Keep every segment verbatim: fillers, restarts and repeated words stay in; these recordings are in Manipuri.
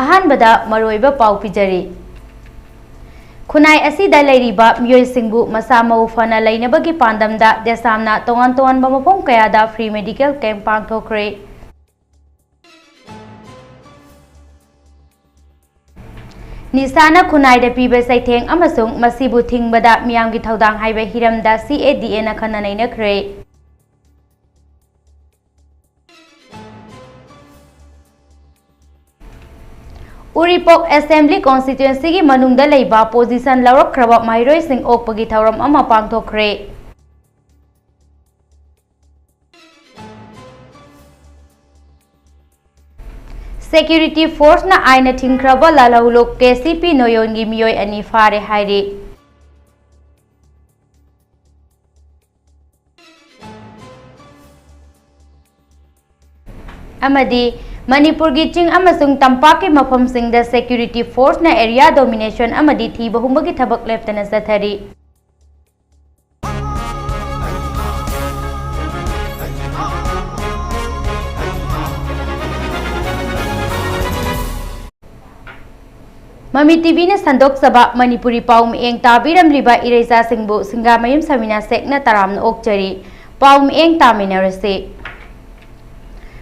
ꯑꯍꯥꯟꯕꯗ ꯃꯔꯨꯑꯣꯏꯕ ꯄꯥꯎ ꯄꯤꯖꯔꯤ꯫ ꯈꯨꯟꯅꯥꯏ ꯑꯁꯤꯗ ꯂꯩꯔꯤꯕ ꯃꯤꯑꯣꯏꯁꯤꯡꯕꯨ ꯃꯁꯥ ꯃꯎ ꯐꯅ ꯂꯩꯅꯕꯒꯤ ꯄꯥꯟꯗꯝꯗ ꯗꯦꯁꯥꯝꯅ ꯇꯣꯉꯥꯟ ꯇꯣꯉꯥꯟꯕ ꯃꯐꯝ ꯀꯌꯥꯗ free medical camp ꯄꯥꯡꯊꯣꯛꯈ꯭ꯔꯦ꯫ ꯅꯤꯁꯥꯅ ꯈꯨꯟꯅꯥꯏꯗ ꯄꯤꯕ ꯆꯩꯊꯦꯡ ꯑꯃꯁꯨꯡ ꯃꯁꯤꯕꯨ ꯊꯤꯡꯕꯗ ꯃꯤꯌꯥꯝꯒꯤ ꯊꯧꯗꯥꯡ ꯍꯥꯏꯕ ꯍꯤꯔꯝꯗ C A D Aꯅ ꯈꯟꯅ ꯅꯩꯅꯈ꯭ꯔꯦ꯫ ꯎꯔꯤꯄꯣꯛ Assembly Constituencyꯒꯤ ꯃꯅꯨꯡꯗ ꯂꯩꯕ position ꯂꯧꯔꯛꯈ꯭ꯔꯕ ꯃꯍꯩꯔꯣꯏꯁꯤꯡ ꯑꯣꯛꯄꯒꯤ ꯊꯧꯔꯝ ꯑꯃ ꯄꯥꯡꯊꯣꯛꯈ꯭ꯔꯦ꯫ Security Forceꯅ ꯑꯥꯏꯟꯅ ꯊꯤꯡꯈ꯭ꯔꯕ ꯂꯥꯜꯍꯧꯂꯨꯞ K C P ꯅꯣꯌꯣꯟꯒꯤ ꯃꯤꯑꯣꯏ ꯑꯅꯤ ꯐꯥꯔꯦ ꯍꯥꯏꯔꯤ꯫ ꯑꯃꯗꯤ ꯃꯅꯤꯄꯨꯔꯒꯤ ꯆꯤꯡ ꯑꯃꯁꯨꯡ ꯇꯝꯄꯥꯛꯀꯤ ꯃꯐꯝꯁꯤꯡꯗ Security Forceꯅ area domination ꯑꯃꯗꯤ ꯊꯤꯕ ꯍꯨꯝꯕꯒꯤ ꯊꯕꯛ ꯂꯦꯞꯇꯅ ꯆꯠꯊꯔꯤ꯫ ꯃꯃꯤ ꯇꯤꯚꯤꯅ ꯁꯟꯗꯣꯛꯆꯕ ꯃꯅꯤꯄꯨꯔꯤ ꯄꯥꯎ ꯃꯤꯠꯌꯦꯡ ꯇꯥꯕꯤꯔꯝꯂꯤꯕ ꯏꯔꯩꯆꯥꯁꯤꯡꯕꯨ ꯁꯤꯡꯒꯥꯃꯌꯨꯝ ꯁꯃꯤꯅꯥ ꯁꯦꯛꯅ ꯇꯔꯥꯝꯅ ꯑꯣꯛꯆꯔꯤ꯫ ꯄꯥꯎ ꯃꯤꯠꯌꯦꯡ ꯇꯥꯃꯤꯟꯅꯔꯁꯤ꯫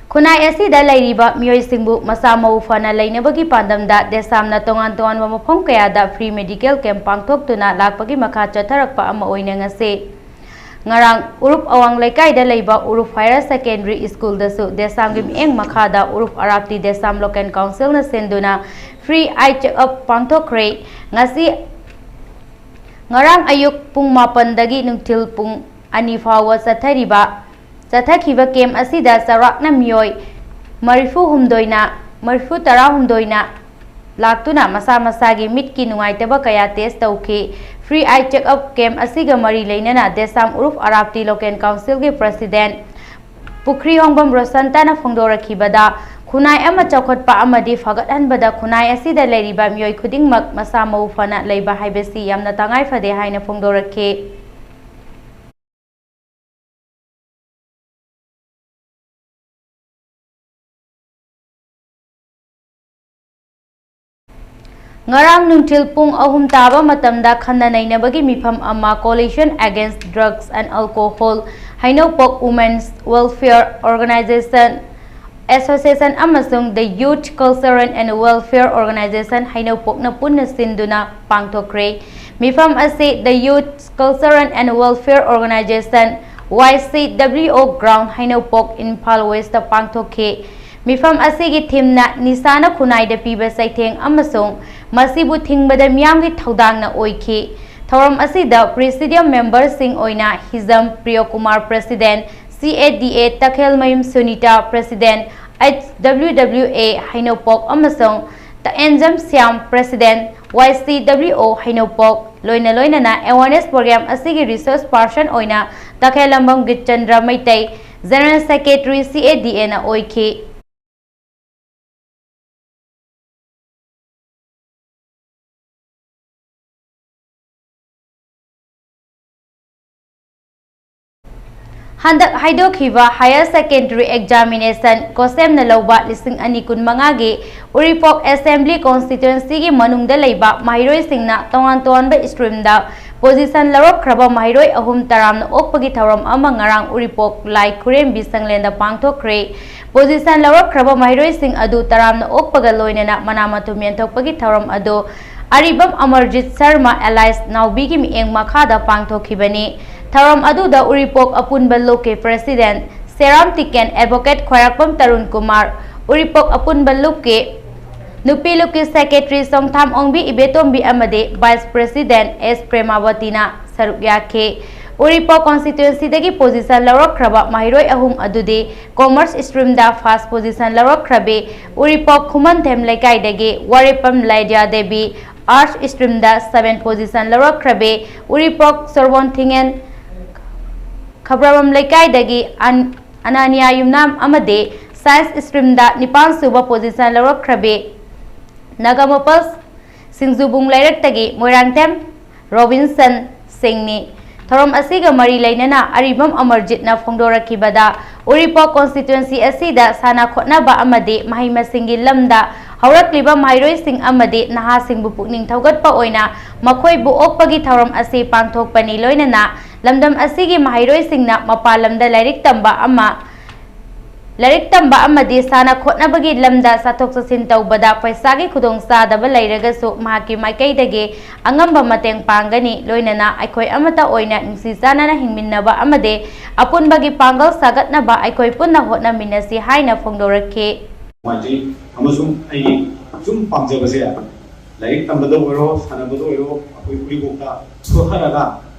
ꯈꯨꯟꯅꯥꯏ ꯑꯁꯤꯗ ꯂꯩꯔꯤꯕ ꯃꯤꯑꯣꯏꯁꯤꯡꯕꯨ ꯃꯁꯥ ꯃꯎ ꯐꯅ ꯂꯩꯅꯕꯒꯤ ꯄꯥꯟꯗꯝꯗ ꯗꯦꯁꯥꯝꯅ ꯇꯣꯉꯥꯟ ꯇꯣꯉꯥꯟꯕ ꯃꯐꯝ ꯀꯌꯥꯗ free medical camp ꯄꯥꯡꯊꯣꯛꯇꯨꯅ ꯂꯥꯛꯄꯒꯤ ꯃꯈꯥ ꯆꯠꯊꯔꯛꯄ ꯑꯃ ꯑꯣꯏꯅ ꯉꯁꯤ ꯉꯔꯥꯡ ꯎꯔꯨꯞ ꯑꯋꯥꯡ ꯂꯩꯀꯥꯏꯗ ꯂꯩꯕ ꯎꯔꯨꯞ Higher Secondary Schoolꯗꯁꯨ ꯗꯦꯁꯥꯝꯒꯤ ꯃꯤꯠꯌꯦꯡ ꯃꯈꯥꯗ ꯎꯔꯨꯞ ꯑꯔꯥꯞꯇꯤ ꯗꯦꯁꯥꯝ Local Councilꯅ ꯁꯤꯟꯗꯨꯅ free eye check up ꯄꯥꯡꯊꯣꯛꯈ꯭ꯔꯦ꯫ ꯉꯁꯤ, ꯉꯔꯥꯡ ꯑꯌꯨꯛ ꯄꯨꯡ ꯃꯥꯄꯟꯗꯒꯤ ꯅꯨꯡꯊꯤꯜ ꯄꯨꯡ ꯑꯅꯤ ꯐꯥꯎꯕ ꯆꯠꯊꯔꯤꯕ, ꯆꯠꯊꯈꯤꯕ camp ꯑꯁꯤꯗ ꯆꯥꯎꯔꯥꯛꯅ ꯃꯤꯑꯣꯏ ꯃꯔꯤꯐꯨ ꯍꯨꯝꯗꯣꯏꯅ, ꯃꯔꯤꯐꯨ ꯇꯔꯥ ꯍꯨꯝꯗꯣꯏꯅ ꯂꯥꯛꯇꯨꯅ ꯃꯁꯥ ꯃꯁꯥꯒꯤ ꯃꯤꯠꯀꯤ ꯅꯨꯡꯉꯥꯏꯇꯕ ꯀꯌꯥ test ꯇꯧꯈꯤ꯫ Free eye check up camp ꯑꯁꯤꯒ ꯃꯔꯤ ꯂꯩꯅꯅ ꯗꯦꯁꯥꯝ ꯎꯔꯨꯞ ꯑꯔꯥꯞꯇꯤ Local Councilꯒꯤ President ꯄꯨꯈ꯭ꯔꯤꯍꯣꯡꯕꯝ ꯔꯣꯁꯟꯇꯥꯅ ꯐꯣꯡꯗꯣꯔꯛꯈꯤꯕꯗ, ꯈꯨꯟꯅꯥꯏ ꯑꯃ ꯆꯥꯎꯈꯠꯄ ꯑꯃꯗꯤ ꯐꯒꯠꯍꯟꯕꯗ ꯈꯨꯟꯅꯥꯏ ꯑꯁꯤꯗ ꯂꯩꯔꯤꯕ ꯃꯤꯑꯣꯏ ꯈꯨꯗꯤꯡꯃꯛ ꯃꯁꯥ ꯃꯎ ꯐꯅ ꯂꯩꯕ ꯍꯥꯏꯕꯁꯤ ꯌꯥꯝꯅ ꯇꯉꯥꯏ ꯐꯗꯦ ꯍꯥꯏꯅ ꯐꯣꯡꯗꯣꯔꯛꯈꯤ꯫ ꯉꯔꯥꯡ ꯅꯨꯡꯊꯤꯜ ꯄꯨꯡ ꯑꯍꯨꯝ ꯇꯥꯕ ꯃꯇꯝꯗ ꯈꯟꯅ ꯅꯩꯅꯕꯒꯤ ꯃꯤꯐꯝ ꯑꯃ Coalition Against Drugs and Alcohol, ꯍꯩꯅꯧꯄꯣꯛ Women's Welfare Organization, Association ꯑꯃꯁꯨꯡ The Youth Cultural and Welfare Organization ꯍꯩꯅꯧꯄꯣꯛꯅ ꯄꯨꯟꯅ ꯁꯤꯟꯗꯨꯅ ꯄꯥꯡꯊꯣꯛꯈ꯭ꯔꯦ꯫ ꯃꯤꯐꯝ ꯑꯁꯤ The Youth Cultural and Welfare Organization, Y C W O Ground, ꯍꯩꯅꯧꯄꯣꯛ, Imphal West ꯇ ꯄꯥꯡꯊꯣꯛꯈꯤ꯫ ꯃꯤꯐꯝ ꯑꯁꯤꯒꯤ theme ꯅ ꯅꯤꯁꯥꯅ ꯈꯨꯟꯅꯥꯏꯗ ꯄꯤꯕ ꯆꯩꯊꯦꯡ ꯑꯃꯁꯨꯡ ꯃꯁꯤꯕꯨ ꯊꯤꯡꯕꯗ ꯃꯤꯌꯥꯝꯒꯤ ꯊꯧꯗꯥꯡꯅ ꯑꯣꯏꯈꯤ꯫ ꯊꯧꯔꯝ ꯑꯁꯤꯗ Presidium member ꯁꯤꯡ ꯑꯣꯏꯅ ꯍꯤꯖꯝ Priyokumar, President, C A D A, ꯇꯈꯦꯜꯃꯌꯨꯝ Sunita, President, H W W A ꯍꯩꯅꯧꯄꯣꯛ, ꯑꯃꯁꯨꯡ ꯇꯑꯦꯟꯖꯝ Shyam, President, Y C W O ꯍꯩꯅꯧꯄꯣꯛ, ꯂꯣꯏꯅ ꯂꯣꯏꯅꯅ awareness program ꯑꯁꯤꯒꯤ resource person ꯑꯣꯏꯅ ꯇꯈꯦꯜꯂꯝꯕꯝ ꯒꯤꯠꯆꯟꯗ꯭ꯔ Meitei, General Secretary, C A D A ꯅ ꯑꯣꯏꯈꯤ꯫ ꯍꯟꯗꯛ ꯍꯥꯏꯗꯣꯛꯈꯤꯕ Higher Secondary Examination ꯀꯣꯁꯦꯝꯅ ꯂꯧꯕ ꯂꯤꯁꯤꯡ ꯑꯅꯤ ꯀꯨꯟꯃꯉꯥꯒꯤ ꯎꯔꯤꯄꯣꯛ Assembly Constituency ꯒꯤ ꯃꯅꯨꯡꯗ ꯂꯩꯕ ꯃꯍꯩꯔꯣꯏꯁꯤꯡꯅ ꯇꯣꯉꯥꯟ ꯇꯣꯉꯥꯟꯕ stream ꯗ position ꯂꯧꯔꯛꯈ꯭ꯔꯕ ꯃꯍꯩꯔꯣꯏ ꯑꯍꯨꯝ ꯇꯔꯥꯝꯅ ꯑꯣꯛꯄꯒꯤ ꯊꯧꯔꯝ ꯑꯃ ꯉꯔꯥꯡ ꯎꯔꯤꯄꯣꯛ ꯂꯥꯏ ꯈꯨꯔꯦꯝꯕꯤ ꯁꯪꯂꯦꯟꯗ ꯄꯥꯡꯊꯣꯛꯈ꯭ꯔꯦ꯫ Position ꯂꯧꯔꯛꯈ꯭ꯔꯕ ꯃꯍꯩꯔꯣꯏꯁꯤꯡ ꯑꯗꯨ ꯇꯔꯥꯝꯅ ꯑꯣꯛꯄꯒ ꯂꯣꯏꯅꯅ ꯃꯅꯥ ꯃꯊꯨꯝ ꯌꯦꯟꯊꯣꯛꯄꯒꯤ ꯊꯧꯔꯝ ꯑꯗꯨ ꯑꯔꯤꯕꯝ ꯑꯃꯔꯖꯤꯠ ꯁꯔꯃ alias ꯅꯥꯎꯕꯤꯒꯤ ꯃꯤꯠꯌꯦꯡ ꯃꯈꯥꯗ ꯄꯥꯡꯊꯣꯛꯈꯤꯕꯅꯤ꯫ ꯊꯧꯔꯝ ꯑꯗꯨꯗ ꯎꯔꯤꯄꯣꯛ ꯑꯄꯨꯟꯕ ꯂꯨꯞꯀꯤ President ꯁꯦꯔꯥꯝ ꯇꯤꯀꯦꯟ, Advocate ꯈ꯭ꯋꯥꯏꯔꯥꯛꯄꯝ ꯇꯔꯨꯟ ꯀꯨꯃꯥꯔ, ꯎꯔꯤꯄꯣꯛ ꯑꯄꯨꯟꯕ ꯂꯨꯞꯀꯤ ꯅꯨꯄꯤ ꯂꯨꯞꯀꯤ Secretary ꯆꯣꯡꯊꯥꯝ ꯑꯣꯡꯕꯤ ꯏꯕꯦꯇꯣꯝꯕꯤ ꯑꯃꯗꯤ Vice President S ꯄ꯭ꯔꯦꯃꯥꯕꯇꯤꯅ ꯁꯔꯨꯛ ꯌꯥꯈꯤ꯫ ꯎꯔꯤꯄꯣꯛ Constituency ꯗꯒꯤ position ꯂꯧꯔꯛꯈ꯭ꯔꯕ ꯃꯍꯩꯔꯣꯏ ꯑꯍꯨꯝ ꯑꯗꯨꯗꯤ Commerce stream ꯗ first position ꯂꯧꯔꯛꯈ꯭ꯔꯕꯤ ꯎꯔꯤꯄꯣꯛ ꯈꯨꯃꯟꯊꯦꯝ ꯂꯩꯀꯥꯏꯗꯒꯤ ꯋꯥꯔꯦꯄꯝ ꯂꯥꯏꯗ꯭ꯌꯥ ꯗꯦꯕꯤ, Arts stream ꯗ seven position ꯂꯧꯔꯛꯈ꯭ꯔꯕꯤ ꯎꯔꯤꯄꯣꯛ ꯁꯣꯔꯕꯣꯟ ꯊꯤꯡꯉꯦꯟ ꯈꯕ꯭ꯔꯕꯝ ꯂꯩꯀꯥꯏꯗꯒꯤ ꯑꯟ-, ꯑꯅꯥꯅꯤꯌꯥ ꯌꯨꯝꯅꯥꯝ ꯑꯃꯗꯤ Science stream ꯗ ꯅꯤꯄꯥꯟ ꯁꯨꯕ position ꯂꯧꯔꯛꯈ꯭ꯔꯕꯤ ꯅꯥꯒꯥꯃꯄꯜ ꯁꯤꯡꯖꯨꯕꯨꯡ ꯂꯩꯔꯛꯇꯒꯤ ꯃꯣꯏꯔꯥꯡꯊꯦꯝ ꯔꯣꯕꯤꯟꯁꯟ ꯁꯤꯡꯅꯤ꯫ ꯊꯧꯔꯝ ꯑꯁꯤꯒ ꯃꯔꯤ ꯂꯩꯅꯅ ꯑꯔꯤꯕꯝ ꯑꯃꯔꯖꯤꯠꯅ ꯐꯣꯡꯗꯣꯔꯛꯈꯤꯕꯗ, ꯎꯔꯤꯄꯣꯛ Constituency ꯑꯁꯤꯗ ꯁꯥꯟꯅ ꯈꯣꯠꯅꯕ ꯑꯃꯗꯤ ꯃꯍꯩ ꯃꯁꯤꯡꯒꯤ ꯂꯝꯗ ꯍꯧꯔꯛꯂꯤꯕ ꯃꯍꯩꯔꯣꯏꯁꯤꯡ ꯑꯃꯗꯤ ꯅꯍꯥꯁꯤꯡꯕꯨ ꯄꯨꯛꯅꯤꯡ ꯊꯧꯒꯠꯄ ꯑꯣꯏꯅ ꯃꯈꯣꯏꯕꯨ ꯑꯣꯛꯄꯒꯤ ꯊꯧꯔꯝ ꯑꯁꯤ ꯄꯥꯡꯊꯣꯛꯄꯅꯤ꯫ ꯂꯣꯏꯅꯅ ꯂꯝꯗꯝ ꯑꯁꯤꯒꯤ ꯃꯍꯩꯔꯣꯏꯁꯤꯡꯅ ꯃꯄꯥꯟ ꯂꯝꯗ ꯂꯥꯏꯔꯤꯛ ꯇꯝꯕ ꯑꯃ ꯂꯥꯏꯔꯤꯛ ꯇꯝꯕ ꯑꯃꯗꯤ ꯁꯥꯟꯅ ꯈꯣꯠꯅꯕꯒꯤ ꯂꯝꯗ ꯆꯠꯊꯣꯛ ꯆꯠꯁꯤꯟ ꯇꯧꯕꯗ ꯄꯩꯁꯥꯒꯤ ꯈꯨꯗꯣꯡꯆꯥꯗꯕ ꯂꯩꯔꯒꯁꯨ ꯃꯍꯥꯛꯀꯤ ꯃꯥꯏꯀꯩꯗꯒꯤ ꯑꯉꯝꯕ ꯃꯇꯦꯡ ꯄꯥꯡꯒꯅꯤ꯫ ꯂꯣꯏꯅꯅ ꯑꯩꯈꯣꯏ ꯑꯃꯠꯇ ꯑꯣꯏꯅ ꯅꯨꯡꯁꯤ ꯆꯥꯟꯅꯅ ꯍꯤꯡꯃꯤꯟꯅꯕ ꯑꯃꯗꯤ ꯑꯄꯨꯟꯕꯒꯤ ꯄꯥꯡꯒꯜ ꯁꯥꯒꯠꯅꯕ ꯑꯩꯈꯣꯏ ꯄꯨꯟꯅ ꯍꯣꯠꯅꯃꯤꯟꯅꯁꯤ ꯍꯥꯏꯅ ꯐꯣꯡꯗꯣꯔꯛꯈꯤ꯫ ꯅꯨꯡꯉꯥꯏꯖꯩ ꯑꯃꯁꯨꯡ ꯑꯩꯒꯤ ꯁꯨꯝ ꯄꯥꯝꯖꯕꯁꯦ ꯂꯥꯏꯔꯤꯛ ꯇꯝꯕꯗ ꯑꯣꯏꯔꯣ, ꯁꯥꯟꯅꯕꯗ ꯑꯣꯏꯔꯣ, ꯑꯩꯈꯣꯏ ꯎꯔꯤꯄꯣꯛꯇ ꯁꯣꯠꯊꯔꯒ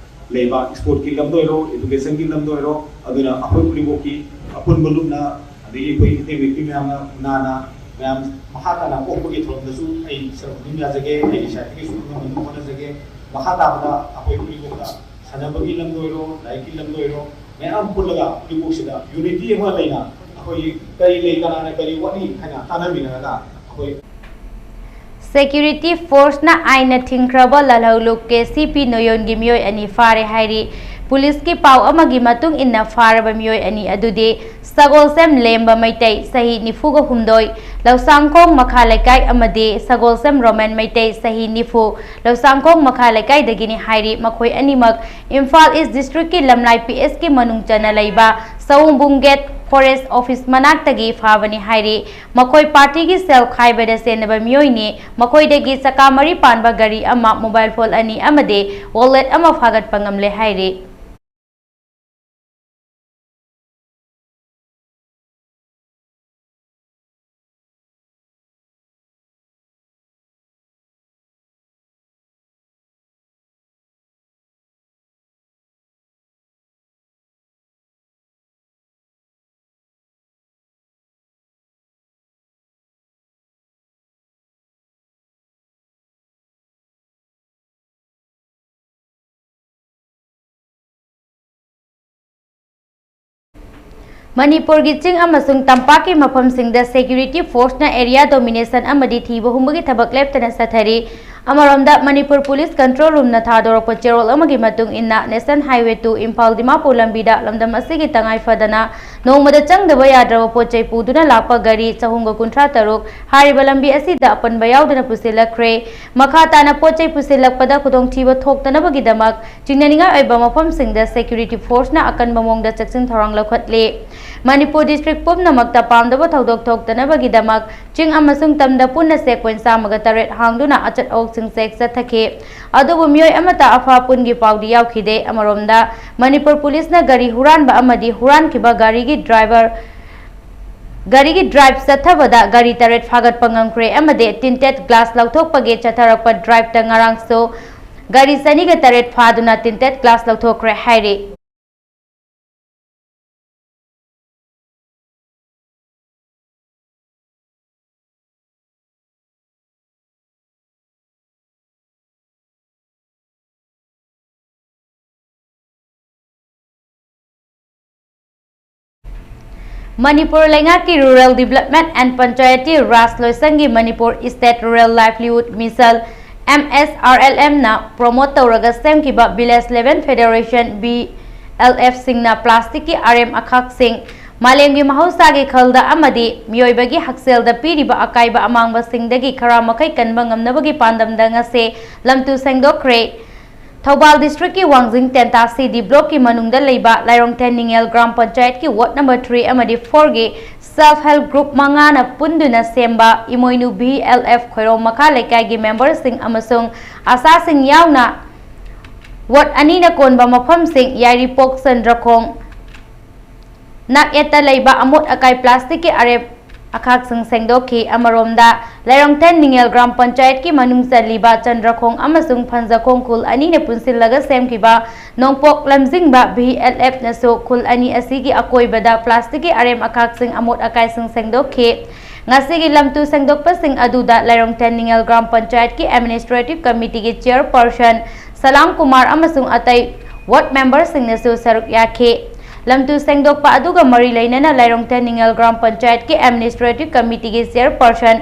ꯂꯩꯕ, ꯏꯁꯄꯣꯔꯠꯀꯤ ꯂꯝꯗ ꯑꯣꯏꯔꯣ, ꯏꯗꯨꯀꯦꯁꯟꯒꯤ ꯂꯝꯗ ꯑꯣꯏꯔꯣ, ꯑꯗꯨꯅ ꯑꯩꯈꯣꯏ ꯎꯔꯤꯄꯣꯛꯀꯤ ꯑꯄꯨꯟꯕ ꯂꯨꯞꯅ, ꯑꯗꯒꯤ ꯑꯩꯈꯣꯏ ꯏꯇꯩ ꯃꯩꯇꯩ ꯃꯌꯥꯝꯅ ꯎꯅꯥꯅ ꯃꯌꯥꯝ ꯃꯈꯥ ꯇꯥꯅ ꯑꯣꯛꯄꯒꯤ ꯊꯧꯔꯝꯗꯁꯨ ꯑꯩ ꯁꯔꯨꯛ ꯑꯗꯨꯝ ꯌꯥꯖꯒꯦ, ꯑꯩꯒꯤ ꯁꯥꯏꯠꯇꯒꯤꯁꯨ ꯑꯉꯝꯕ ꯑꯗꯨꯝ ꯍꯣꯠꯅꯖꯒꯦ꯫ ꯃꯈꯥ ꯇꯥꯕꯗ ꯑꯩꯈꯣꯏ ꯎꯔꯤꯄꯣꯛꯇ ꯁꯥꯟꯅꯕꯒꯤ ꯂꯝꯗ ꯑꯣꯏꯔꯣ, ꯂꯥꯏꯔꯤꯛꯀꯤ ꯂꯝꯗ ꯑꯣꯏꯔꯣ, ꯃꯌꯥꯝ ꯄꯨꯜꯂꯒ ꯎꯔꯤꯄꯣꯛꯁꯤꯗ ꯌꯨꯅꯤꯇꯤ ꯑꯃ ꯂꯩꯅ ꯑꯩꯈꯣꯏꯒꯤ ꯀꯔꯤ ꯂꯩ, ꯀꯅꯥꯅ ꯀꯔꯤ ꯋꯥꯠꯂꯤ ꯍꯥꯏꯅ ꯇꯥꯟꯅꯃꯤꯟꯅꯔꯒ ꯑꯩꯈꯣꯏ ꯁꯦꯀ꯭ꯌꯨꯔꯤꯇꯤ ꯐꯣꯔꯁꯅ ꯑꯥꯏꯟꯅ ꯊꯤꯡꯈ꯭ꯔꯕ ꯂꯥꯜꯍꯧꯂꯨꯞ ꯀꯦ ꯁꯤ ꯄꯤ ꯅꯣꯌꯣꯟꯒꯤ ꯃꯤꯑꯣꯏ ꯑꯅꯤ ꯐꯥꯔꯦ ꯍꯥꯏꯔꯤ꯫ ꯄꯨꯂꯤꯁꯀꯤ ꯄꯥꯎ ꯑꯃꯒꯤ ꯃꯇꯨꯡ ꯏꯟꯅ ꯐꯥꯔꯕ ꯃꯤꯑꯣꯏ ꯑꯅꯤ ꯑꯗꯨꯗꯤ ꯁꯒꯣꯜꯁꯦꯝ ꯂꯦꯝꯕ ꯃꯩꯇꯩ, ꯆꯍꯤ ꯅꯤꯐꯨꯒ ꯍꯨꯝꯗꯣꯏ, ꯂꯧꯁꯥꯡꯈꯣꯡ ꯃꯈꯥ ꯂꯩꯀꯥꯏ, ꯑꯃꯗꯤ ꯁꯒꯣꯜꯁꯦꯝ ꯔꯣꯃꯦꯟ ꯃꯩꯇꯩ, ꯆꯍꯤ ꯅꯤꯐꯨ, ꯂꯧꯁꯥꯡꯈꯣꯡ ꯃꯈꯥ ꯂꯩꯀꯥꯏꯗꯒꯤꯅꯤ ꯍꯥꯏꯔꯤ꯫ ꯃꯈꯣꯏ ꯑꯅꯤꯃꯛ ꯏꯝꯐꯥꯜ ꯏꯁ ꯗꯤꯁꯇ꯭ꯔꯤꯛꯀꯤ ꯂꯝꯂꯥꯏ ꯄꯤ ꯑꯦꯁꯀꯤ ꯃꯅꯨꯡ ꯆꯟꯅ ꯂꯩꯕ ꯁꯋꯣꯡꯕꯨꯡ ꯒꯦꯠ ꯐꯣꯔꯦꯁ ꯑꯣꯐꯤꯁ ꯃꯅꯥꯛꯇꯒꯤ ꯐꯥꯕꯅꯤ ꯍꯥꯏꯔꯤ꯫ ꯃꯈꯣꯏ ꯄꯥꯔꯇꯤꯒꯤ ꯁꯦꯜ ꯈꯥꯏꯕꯗ ꯆꯦꯟꯅꯕ ꯃꯤꯑꯣꯏꯅꯤ꯫ ꯃꯈꯣꯏꯗꯒꯤ ꯆꯀꯥ ꯃꯔꯤ ꯄꯥꯟꯕ ꯒꯥꯔꯤ ꯑꯃ, ꯃꯣꯕꯥꯏꯜ ꯐꯣꯟ ꯑꯅꯤ ꯑꯃꯗꯤ ꯋꯥꯂꯦꯠ ꯑꯃ ꯐꯥꯒꯠꯄ ꯉꯝꯂꯦ ꯍꯥꯏꯔꯤ꯫ ꯃꯅꯤꯄꯨꯔꯒꯤ ꯆꯤꯡ ꯑꯃꯁꯨꯡ ꯇꯝꯄꯥꯛꯀꯤ ꯃꯐꯝꯁꯤꯡꯗ ꯁꯦꯀ꯭ꯌꯨꯔꯤꯇꯤ ꯐꯣꯔꯁꯅ ꯑꯦꯔꯤꯌꯥ ꯗꯣꯃꯤꯅꯦꯁꯟ ꯑꯃꯗꯤ ꯊꯤꯕ ꯍꯨꯝꯕꯒꯤ ꯊꯕꯛ ꯂꯦꯞꯇꯅ ꯆꯠꯊꯔꯤ꯫ ꯑꯃꯔꯣꯝꯗ, ꯃꯅꯤꯄꯨꯔ ꯄꯨꯂꯤꯁ ꯀꯟꯇ꯭ꯔꯣꯜ ꯔꯨꯝꯅ ꯊꯥꯗꯣꯔꯛꯄ ꯆꯦꯔꯣꯜ ꯑꯃꯒꯤ ꯃꯇꯨꯡ ꯏꯟꯅ, national highway two Imphal Dimapur ꯂꯝꯕꯤꯗ ꯂꯝꯗꯝ ꯑꯁꯤꯒꯤ ꯇꯉꯥꯏ ꯐꯗꯅ ꯅꯣꯡꯃꯗ ꯆꯪꯗꯕ ꯌꯥꯗ꯭ꯔꯕ ꯄꯣꯠ ꯆꯩ ꯄꯨꯗꯨꯅ ꯂꯥꯛꯄ ꯒꯥꯔꯤ ꯆꯍꯨꯝꯒ ꯀꯨꯟꯊ꯭ꯔꯥ ꯇꯔꯨꯛ ꯍꯥꯏꯔꯤꯕ ꯂꯝꯕꯤ ꯑꯁꯤꯗ ꯑꯄꯟꯕ ꯌꯥꯎꯗꯅ ꯄꯨꯁꯤꯜꯂꯛꯈ꯭ꯔꯦ꯫ ꯃꯈꯥ ꯇꯥꯅ ꯄꯣꯠ ꯆꯩ ꯄꯨꯁꯤꯜꯂꯛꯄꯗ ꯈꯨꯗꯣꯡꯊꯤꯕ ꯊꯣꯛꯇꯅꯕꯒꯤꯗꯃꯛ ꯆꯤꯡꯅꯅꯤꯡꯉꯥꯏ ꯑꯣꯏꯕ ꯃꯐꯝꯁꯤꯡꯗ ꯁꯦꯀ꯭ꯌꯨꯔꯤꯇꯤ ꯐꯣꯔꯁꯅ ꯑꯀꯟꯕ ꯃꯑꯣꯡꯗ ꯆꯦꯛꯁꯤꯟ ꯊꯧꯔꯥꯡ ꯂꯧꯈꯠꯂꯤ꯫ ꯃꯅꯤꯄꯨꯔ ꯗꯤꯁꯇ꯭ꯔꯤꯛ ꯄꯨꯝꯅꯃꯛꯇ ꯄꯥꯝꯗꯕ ꯊꯧꯗꯣꯛ ꯊꯣꯛꯇꯅꯕꯒꯤꯗꯃꯛ ꯆꯤꯡ ꯑꯃꯁꯨꯡ ꯇꯝꯗ ꯄꯨꯟꯅ ꯆꯦꯛ ꯄꯣꯏꯟꯠ ꯆꯥꯝꯃꯒ ꯇꯔꯦꯠ ꯍꯥꯡꯗꯨꯅ ꯑꯆꯠ ꯑꯋꯣꯛꯁꯤꯡ ꯆꯦꯛ ꯆꯠꯊꯈꯤ꯫ ꯑꯗꯨꯕꯨ ꯃꯤꯑꯣꯏ ꯑꯃꯠꯇ ꯑꯐ ꯑꯄꯨꯟꯒꯤ ꯄꯥꯎꯗꯤ ꯌꯥꯎꯈꯤꯗꯦ꯫ ꯑꯃꯔꯣꯝꯗ, ꯃꯅꯤꯄꯨꯔ ꯄꯨꯂꯤꯁꯅ ꯒꯥꯔꯤ ꯍꯨꯔꯥꯟꯕ ꯑꯃꯗꯤ ꯍꯨꯔꯥꯟꯈꯤꯕ ꯒꯥꯔꯤꯒꯤ ꯗ꯭ꯔꯥꯏꯚꯔ, ꯒꯥꯔꯤꯒꯤ ꯗ꯭ꯔꯥꯏꯚ ꯆꯠꯊꯕꯗ ꯒꯥꯔꯤ ꯇꯔꯦꯠ ꯐꯥꯒꯠꯄ ꯉꯝꯈ꯭ꯔꯦ ꯑꯃꯗꯤ ꯇꯤꯟꯇꯦꯠ ꯒ꯭ꯂꯥꯁ ꯂꯧꯊꯣꯛꯄꯒꯤ ꯆꯠꯊꯔꯛꯄ ꯗ꯭ꯔꯥꯏꯚꯇ ꯉꯔꯥꯡꯁꯨ ꯒꯥꯔꯤ ꯆꯅꯤꯒ ꯇꯔꯦꯠ ꯐꯥꯗꯨꯅ ꯇꯤꯟꯇꯦꯠ ꯒ꯭ꯂꯥꯁ ꯂꯧꯊꯣꯛꯈ꯭ꯔꯦ ꯍꯥꯏꯔꯤ꯫ ꯃꯅꯤꯄꯨꯔ ꯂꯩꯉꯥꯛꯀꯤ Rural Development and Panchayati Raj ꯂꯣꯏꯁꯪꯒꯤ Manipur State Rural Livelihood Mission, M S R L M ꯅ promote ꯇꯧꯔꯒ ꯁꯦꯝꯈꯤꯕ Village Level Federation, V L F ꯁꯤꯡꯅ ꯄ꯭ꯂꯥꯁꯇꯤꯛꯀꯤ ꯑꯔꯦꯝ ꯑꯈꯥꯛꯁꯤꯡ ꯃꯥꯂꯦꯝꯒꯤ ꯃꯍꯧꯁꯥꯒꯤ ꯈꯜꯗ ꯑꯃꯗꯤ ꯃꯤꯑꯣꯏꯕꯒꯤ ꯍꯛꯁꯦꯜꯗ ꯄꯤꯔꯤꯕ ꯑꯀꯥꯏꯕ ꯑꯃꯥꯡꯕꯁꯤꯡꯗꯒꯤ ꯈꯔ ꯃꯈꯩ ꯀꯟꯕ ꯉꯝꯅꯕꯒꯤ ꯄꯥꯟꯗꯝꯗ ꯉꯁꯤ ꯂꯝꯇꯨ ꯁꯦꯡꯗꯣꯛꯈ꯭ꯔꯦ꯫ ꯊꯧꯕꯥꯜ ꯗꯤꯁꯇ꯭ꯔꯤꯛꯀꯤ ꯋꯥꯡꯖꯤꯡ ꯇꯦꯟꯇꯥ C D block ꯀꯤ ꯃꯅꯨꯡꯗ ꯂꯩꯕ ꯂꯥꯏꯔꯣꯡꯊꯦꯟ ꯅꯤꯉꯦꯜ ꯒ꯭ꯔꯥꯝ ꯄꯟꯆꯥꯌꯠꯀꯤ ward number three ꯑꯃꯗꯤ four ꯒꯤ self help group ꯃꯉꯥꯅ ꯄꯨꯟꯗꯨꯅ ꯁꯦꯝꯕ ꯏꯃꯣꯏꯅꯨ V L F ꯈꯣꯏꯔꯣꯝ ꯃꯈꯥ ꯂꯩꯀꯥꯏꯒꯤ member ꯁꯤꯡ ꯑꯃꯁꯨꯡ ꯑꯁꯥꯁꯤꯡ ꯌꯥꯎꯅ ward ꯑꯅꯤꯅ ꯀꯣꯟꯕ ꯃꯐꯝꯁꯤꯡ ꯌꯥꯏꯔꯤꯄꯣꯛ, ꯆꯟꯗ꯭ꯔꯈꯣꯡ, ꯅꯥꯛꯌꯦꯠꯇ ꯂꯩꯕ ꯑꯃꯣꯠ ꯑꯀꯥꯏ ꯄ꯭ꯂꯥꯁꯇꯤꯛꯀꯤ ꯑꯔꯦꯝ ꯑꯈꯥꯛꯁꯤꯡ ꯁꯦꯡꯗꯣꯛꯈꯤ꯫ ꯑꯃꯔꯣꯝꯗ, ꯂꯥꯏꯔꯣꯡꯊꯦꯟ ꯅꯤꯉꯦꯜ ꯒ꯭ꯔꯥꯝ ꯄꯟꯆꯥꯌꯠꯀꯤ ꯃꯅꯨꯡ ꯆꯜꯂꯤꯕ ꯆꯟꯗ꯭ꯔꯈꯣꯡ ꯑꯃꯁꯨꯡ ꯐꯟꯖꯈꯣꯡ ꯈꯨꯜ ꯑꯅꯤꯅ ꯄꯨꯟꯁꯤꯜꯂꯒ ꯁꯦꯝꯈꯤꯕ ꯅꯣꯡꯄꯣꯛ ꯂꯝꯖꯤꯡꯕ V L F ꯅꯁꯨ ꯈꯨꯜ ꯑꯅꯤ ꯑꯁꯤꯒꯤ ꯑꯀꯣꯏꯕꯗ ꯄ꯭ꯂꯥꯁꯇꯤꯛꯀꯤ ꯑꯔꯦꯝ ꯑꯈꯥꯛꯁꯤꯡ, ꯑꯃꯣꯠ ꯑꯀꯥꯏꯁꯤꯡ ꯁꯦꯡꯗꯣꯛꯈꯤ꯫ ꯉꯁꯤꯒꯤ ꯂꯝꯇꯨ ꯁꯦꯡꯗꯣꯛꯄꯁꯤꯡ ꯑꯗꯨꯗ ꯂꯥꯏꯔꯣꯡꯊꯦꯟ ꯅꯤꯉꯦꯜ ꯒ꯭ꯔꯥꯝ ꯄꯟꯆꯥꯌꯠꯀꯤ administrative committee ꯒꯤ chairperson ꯁꯂꯥꯝ ꯀꯨꯃꯥꯔ ꯑꯃꯁꯨꯡ ꯑꯇꯩ ward member ꯁꯤꯡꯅꯁꯨ ꯁꯔꯨꯛ ꯌꯥꯈꯤ꯫ ꯂꯝꯇꯨ ꯁꯦꯡꯗꯣꯛꯄ ꯑꯗꯨꯒ ꯃꯔꯤ ꯂꯩꯅꯅ ꯂꯥꯏꯔꯣꯡꯊꯦꯟ ꯅꯤꯉꯦꯜ ꯒ꯭ꯔꯥꯝ ꯄꯟꯆꯥꯌꯠꯀꯤ administrative committee ꯒꯤ chairperson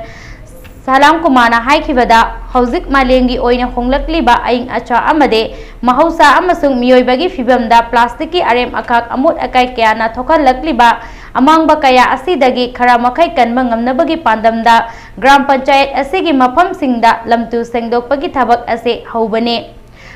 ꯁꯂꯥꯝ ꯀꯨꯃꯥꯔꯅ ꯍꯥꯏꯈꯤꯕꯗ, ꯍꯧꯖꯤꯛ ꯃꯥꯂꯦꯝꯒꯤ ꯑꯣꯏꯅ ꯍꯣꯡꯂꯛꯂꯤꯕ ꯑꯏꯪ ꯑꯁꯥ ꯑꯃꯗꯤ ꯃꯍꯧꯁꯥ ꯑꯃꯁꯨꯡ ꯃꯤꯑꯣꯏꯕꯒꯤ ꯐꯤꯕꯝꯗ ꯄ꯭ꯂꯥꯁꯇꯤꯛꯀꯤ ꯑꯔꯦꯝ ꯑꯀꯥꯏ ꯑꯃꯣꯠ ꯑꯀꯥꯏ ꯀꯌꯥꯅ ꯊꯣꯛꯍꯜꯂꯛꯂꯤꯕ ꯑꯃꯥꯡꯕ ꯀꯌꯥ ꯑꯁꯤꯗꯒꯤ ꯈꯔ ꯃꯈꯩ ꯀꯟꯕ ꯉꯝꯅꯕꯒꯤ ꯄꯥꯟꯗꯝꯗ ꯒ꯭ꯔꯥꯝ ꯄꯟꯆꯥꯌꯠ ꯑꯁꯤꯒꯤ ꯃꯐꯝꯁꯤꯡꯗ ꯂꯝꯇꯨ ꯁꯦꯡꯗꯣꯛꯄꯒꯤ ꯊꯕꯛ ꯑꯁꯤ ꯍꯧꯕꯅꯤ꯫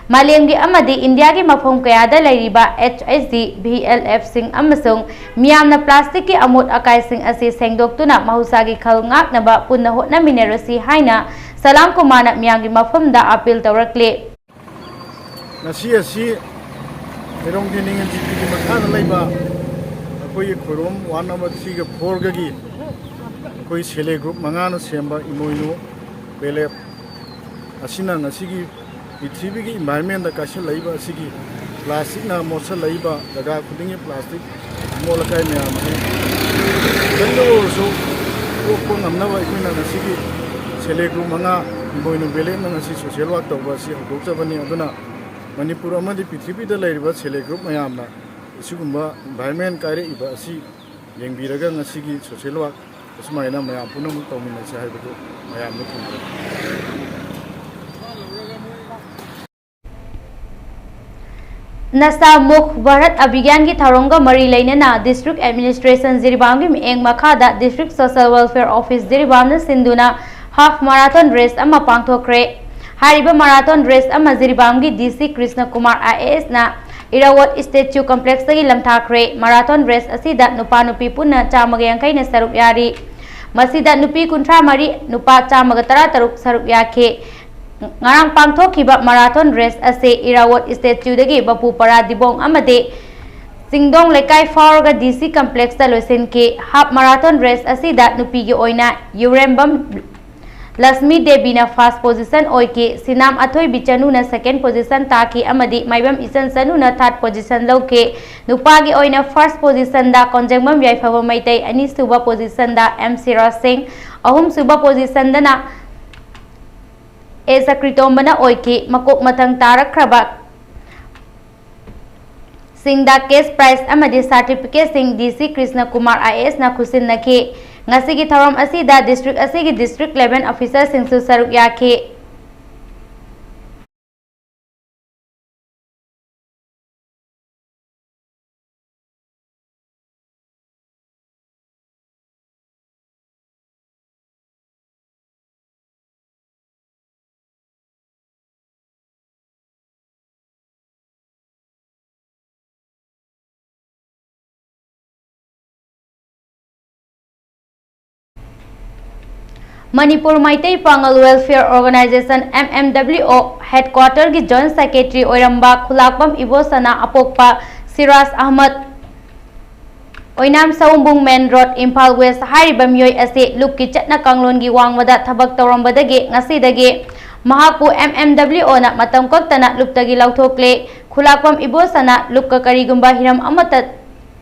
ꯃꯥꯂꯦꯝꯒꯤ ꯑꯃꯗꯤ ꯏꯟꯗꯤꯌꯥꯒꯤ ꯃꯐꯝ ꯀꯌꯥꯗ ꯂꯩꯔꯤꯕ HSG, VLF ꯁꯤꯡ ꯑꯃꯁꯨꯡ ꯃꯤꯌꯥꯝꯅ ꯄ꯭ꯂꯥꯁꯇꯤꯛꯀꯤ ꯑꯃꯣꯠ ꯑꯀꯥꯏꯁꯤꯡ ꯑꯁꯤ ꯁꯦꯡꯗꯣꯛꯇꯨꯅ ꯃꯍꯧꯁꯥꯒꯤ ꯈꯜ ꯉꯥꯛꯅꯕ ꯄꯨꯟꯅ ꯍꯣꯠꯅꯃꯤꯟꯅꯔꯁꯤ ꯍꯥꯏꯅ ꯁꯂꯥꯝ ꯀꯨꯃꯥꯔꯅ ꯃꯤꯌꯥꯝꯒꯤ ꯃꯐꯝꯗ ꯑꯄꯤꯜ ꯇꯧꯔꯛꯂꯤ꯫ ꯉꯁꯤ ꯑꯁꯤ ꯍꯩꯔꯣꯡ ꯗꯤꯅꯤꯡ ꯑꯦꯟ ꯖꯤ ꯄꯤꯒꯤ ꯃꯈꯥꯗ ꯂꯩꯕ ꯑꯩꯈꯣꯏꯒꯤ ꯈꯣꯏꯔꯣꯝ ꯋꯥꯔꯗ ꯅꯝꯕꯔ ꯊ꯭ꯔꯤꯒ ꯐꯣꯔꯒꯒꯤ ꯑꯩꯈꯣꯏ ꯁꯦꯜꯐ ꯍꯦꯜꯞ ꯒ꯭ꯔꯨꯞ ꯃꯉꯥꯅ ꯁꯦꯝꯕ ꯏꯃꯣꯏꯅꯨ ꯕꯦꯂꯦꯞ ꯑꯁꯤꯅ ꯉꯁꯤꯒꯤ ꯄ꯭ꯔꯤꯊꯤꯕꯤꯒꯤ ꯏꯟꯚꯥꯏꯔꯟꯃꯦꯟꯗ ꯀꯥꯏꯁꯜꯂꯛꯏꯕ ꯑꯁꯤꯒꯤ ꯄ꯭ꯂꯥꯁꯇꯤꯛꯅ ꯃꯣꯠꯁꯜꯂꯛꯏꯕ ꯖꯒꯥ ꯈꯨꯗꯤꯡꯒꯤ ꯄ꯭ꯂꯥꯁꯇꯤꯛ ꯑꯃꯣꯠ ꯑꯀꯥꯏ ꯃꯌꯥꯝꯁꯤ ꯈꯤꯇꯪꯗ ꯑꯣꯏꯔꯁꯨ ꯀꯣꯛꯄ ꯉꯝꯅꯕ ꯑꯩꯈꯣꯏꯅ ꯉꯁꯤꯒꯤ ꯁꯦꯜꯐ ꯍꯦꯜꯞ ꯒ꯭ꯔꯨꯞ ꯃꯉꯥ ꯏꯃꯣꯏꯅꯨ ꯕꯦꯂꯦꯞꯅ ꯉꯁꯤ ꯁꯣꯁꯤꯌꯦꯜ ꯋꯥꯔꯛ ꯇꯧꯕ ꯑꯁꯤ ꯍꯧꯗꯣꯛꯆꯕꯅꯤ꯫ ꯑꯗꯨꯅ ꯃꯅꯤꯄꯨꯔ ꯑꯃꯗꯤ ꯄ꯭ꯔꯤꯊꯤꯕꯤꯗ ꯂꯩꯔꯤꯕ ꯁꯦꯜꯐ ꯍꯦꯜꯞ ꯒ꯭ꯔꯨꯞ ꯃꯌꯥꯝꯅ ꯑꯁꯤꯒꯨꯝꯕ ꯏꯟꯚꯥꯏꯔꯟꯃꯦꯟ ꯀꯥꯏꯔꯛꯏꯕ ꯑꯁꯤ ꯌꯦꯡꯕꯤꯔꯒ ꯉꯁꯤꯒꯤ ꯁꯣꯁꯤꯌꯦꯜ ꯋꯥꯔꯛ ꯑꯁꯨꯃꯥꯏꯅ ꯃꯌꯥꯝ ꯄꯨꯝꯅꯃꯛ ꯇꯧꯃꯤꯟꯅꯁꯤ ꯍꯥꯏꯕꯗꯨ ꯃꯌꯥꯝꯗ ꯊꯝꯖꯒꯦ꯫ ꯅꯁꯥ ꯃꯨꯛ ꯚꯥꯔꯠ ꯑꯚꯤꯌꯥꯟꯒꯤ ꯊꯧꯔꯝꯒ ꯃꯔꯤ ꯂꯩꯅꯅ ꯗꯤꯁꯇ꯭ꯔꯤꯛ ꯑꯦꯗꯃꯤꯅꯤꯁꯇ꯭ꯔꯦꯁꯟ ꯖꯤꯔꯤꯕꯥꯝꯒꯤ ꯃꯤꯠꯌꯦꯡ ꯃꯈꯥꯗ ꯗꯤꯁꯇ꯭ꯔꯤꯛ ꯁꯣꯁꯦꯜ ꯋꯦꯜꯐꯤꯌꯔ ꯑꯣꯐꯤꯁ ꯖꯤꯔꯤꯕꯥꯝꯅ ꯁꯤꯟꯗꯨꯅ ꯍꯥꯐ ꯃꯥꯔꯥꯊꯣꯟ ꯔꯦꯁ ꯑꯃ ꯄꯥꯡꯊꯣꯛꯈ꯭ꯔꯦ꯫ ꯍꯥꯏꯔꯤꯕ ꯃꯥꯔꯥꯊꯣꯟ ꯔꯦꯁ ꯑꯃ ꯖꯤꯔꯤꯕꯥꯝꯒꯤ DC ꯀ꯭ꯔꯤꯁꯅ ꯀꯨꯃꯥꯔ IAS ꯅ ꯏꯔꯥꯋꯠ ꯁ꯭ꯇꯦꯆꯨ ꯀꯝꯄ꯭ꯂꯦꯛꯁꯇꯒꯤ ꯂꯝꯊꯥꯈ꯭ꯔꯦ꯫ ꯃꯥꯔꯥꯊꯣꯟ ꯔꯦꯁ ꯑꯁꯤꯗ ꯅꯨꯄꯥ ꯅꯨꯄꯤ ꯄꯨꯟꯅ ꯆꯥꯝꯃꯒ ꯌꯥꯡꯈꯩꯅ ꯁꯔꯨꯛ ꯌꯥꯔꯤ꯫ ꯃꯁꯤꯗ ꯅꯨꯄꯤ ꯀꯨꯟꯊ꯭ꯔꯥ ꯃꯔꯤ, ꯅꯨꯄꯥ ꯆꯥꯝꯃꯒ ꯇꯔꯥ ꯇꯔꯨꯛ ꯁꯔꯨꯛ ꯌꯥꯈꯤ꯫ ꯉꯔꯥꯡ ꯄꯥꯡꯊꯣꯛꯈꯤꯕ ꯃꯥꯔꯥꯊꯣꯟ ꯔꯦꯁ ꯑꯁꯤ ꯏꯔꯥꯋꯠ ꯁ꯭ꯇꯦꯆꯨꯗꯒꯤ ꯕꯄꯨꯄꯔꯥ ꯗꯤꯕꯣꯡ ꯑꯃꯗꯤ ꯆꯤꯡꯗꯣꯡ ꯂꯩꯀꯥꯏ ꯐꯥꯎꯔꯒ DC ꯀꯝꯄ꯭ꯂꯦꯛꯁꯇ ꯂꯣꯏꯁꯤꯟꯈꯤ꯫ ꯍꯥꯐ ꯃꯥꯔꯥꯊꯣꯟ ꯔꯦꯁ ꯑꯁꯤꯗ ꯅꯨꯄꯤꯒꯤ ꯑꯣꯏꯅ ꯌꯨꯔꯦꯝꯕꯝ ꯂꯛꯁꯃꯤ ꯗꯦꯕꯤꯅ ꯐꯥꯔꯁ ꯄꯣꯖꯤꯁꯟ ꯑꯣꯏꯈꯤ꯫ ꯁꯤꯅꯥꯝ ꯑꯊꯣꯏꯕꯤ ꯆꯅꯨꯅ ꯁꯦꯀꯦꯟ ꯄꯣꯖꯤꯁꯟ ꯇꯥꯈꯤ ꯑꯃꯗꯤ ꯃꯥꯏꯕꯝ ꯏꯆꯟ ꯆꯅꯨꯅ ꯊꯥꯔꯠ ꯄꯣꯖꯤꯁꯟ ꯂꯧꯈꯤ꯫ ꯅꯨꯄꯥꯒꯤ ꯑꯣꯏꯅ ꯐꯥꯔꯁ ꯄꯣꯖꯤꯁꯟꯗ ꯀꯣꯟꯖꯦꯡꯕꯝ ꯌꯥꯏꯐꯕ ꯃꯩꯇꯩ, ꯑꯅꯤꯁꯨꯕ ꯄꯣꯖꯤꯁꯟꯗ M ꯁꯤꯔꯥꯖ ꯁꯤꯡ, ꯑꯍꯨꯝꯁꯨꯕ ꯄꯣꯖꯤꯁꯟꯗꯅ A ꯆꯀ꯭ꯔꯤꯇꯣꯝꯕꯅ ꯑꯣꯏꯈꯤ꯫ ꯃꯀꯣꯛ ꯃꯊꯪ ꯇꯥꯔꯛꯈ꯭ꯔꯕ ꯁꯤꯡꯗ ꯀꯦꯁ ꯄ꯭ꯔꯥꯏꯖ ꯑꯃꯗꯤ ꯁꯥꯔꯇꯤꯐꯤꯀꯦꯠꯁꯤꯡ DC ꯀ꯭ꯔꯤꯁꯅ ꯀꯨꯃꯥꯔ IAS ꯅ ꯈꯨꯠꯁꯤꯟꯅꯈꯤ꯫ ꯉꯁꯤꯒꯤ ꯊꯧꯔꯝ ꯑꯁꯤꯗ district ꯑꯁꯤꯒꯤ district level officerꯁꯤꯡꯁꯨ ꯁꯔꯨꯛ ꯌꯥꯈꯤ꯫ ꯃꯅꯤꯄꯨꯔ ꯃꯩꯇꯩ ꯄꯥꯉꯜ Welfare Organisation, M M W O, headquarterꯒꯤ Joint Secretary ꯑꯣꯏꯔꯝꯕ ꯈꯨꯂꯥꯛꯄꯝ ꯏꯕꯣꯁꯅꯥ ꯑꯄꯣꯛꯄ ꯁꯤꯔꯥꯖ ꯑꯍꯃꯗ, ꯑꯣꯏꯅꯥꯝ ꯁꯑꯣꯝꯕꯨꯡ main road, ꯏꯝꯐꯥꯜ West ꯍꯥꯏꯔꯤꯕ ꯃꯤꯑꯣꯏ ꯑꯁꯤ ꯂꯨꯞꯀꯤ ꯆꯠꯅ ꯀꯥꯡꯂꯣꯟꯒꯤ ꯋꯥꯡꯃꯗ ꯊꯕꯛ ꯇꯧꯔꯝꯕꯗꯒꯤ ꯉꯁꯤꯗꯒꯤ ꯃꯍꯥꯛꯄꯨ M M W Oꯅ ꯃꯇꯝ ꯀꯛꯇꯅ ꯂꯨꯞꯇꯒꯤ ꯂꯧꯊꯣꯛꯂꯦ꯫ ꯈꯨꯂꯥꯛꯄꯝ ꯏꯕꯣꯁꯅꯥ ꯂꯨꯞꯀ ꯀꯔꯤꯒꯨꯝꯕ ꯍꯤꯔꯝ ꯑꯃꯠꯇ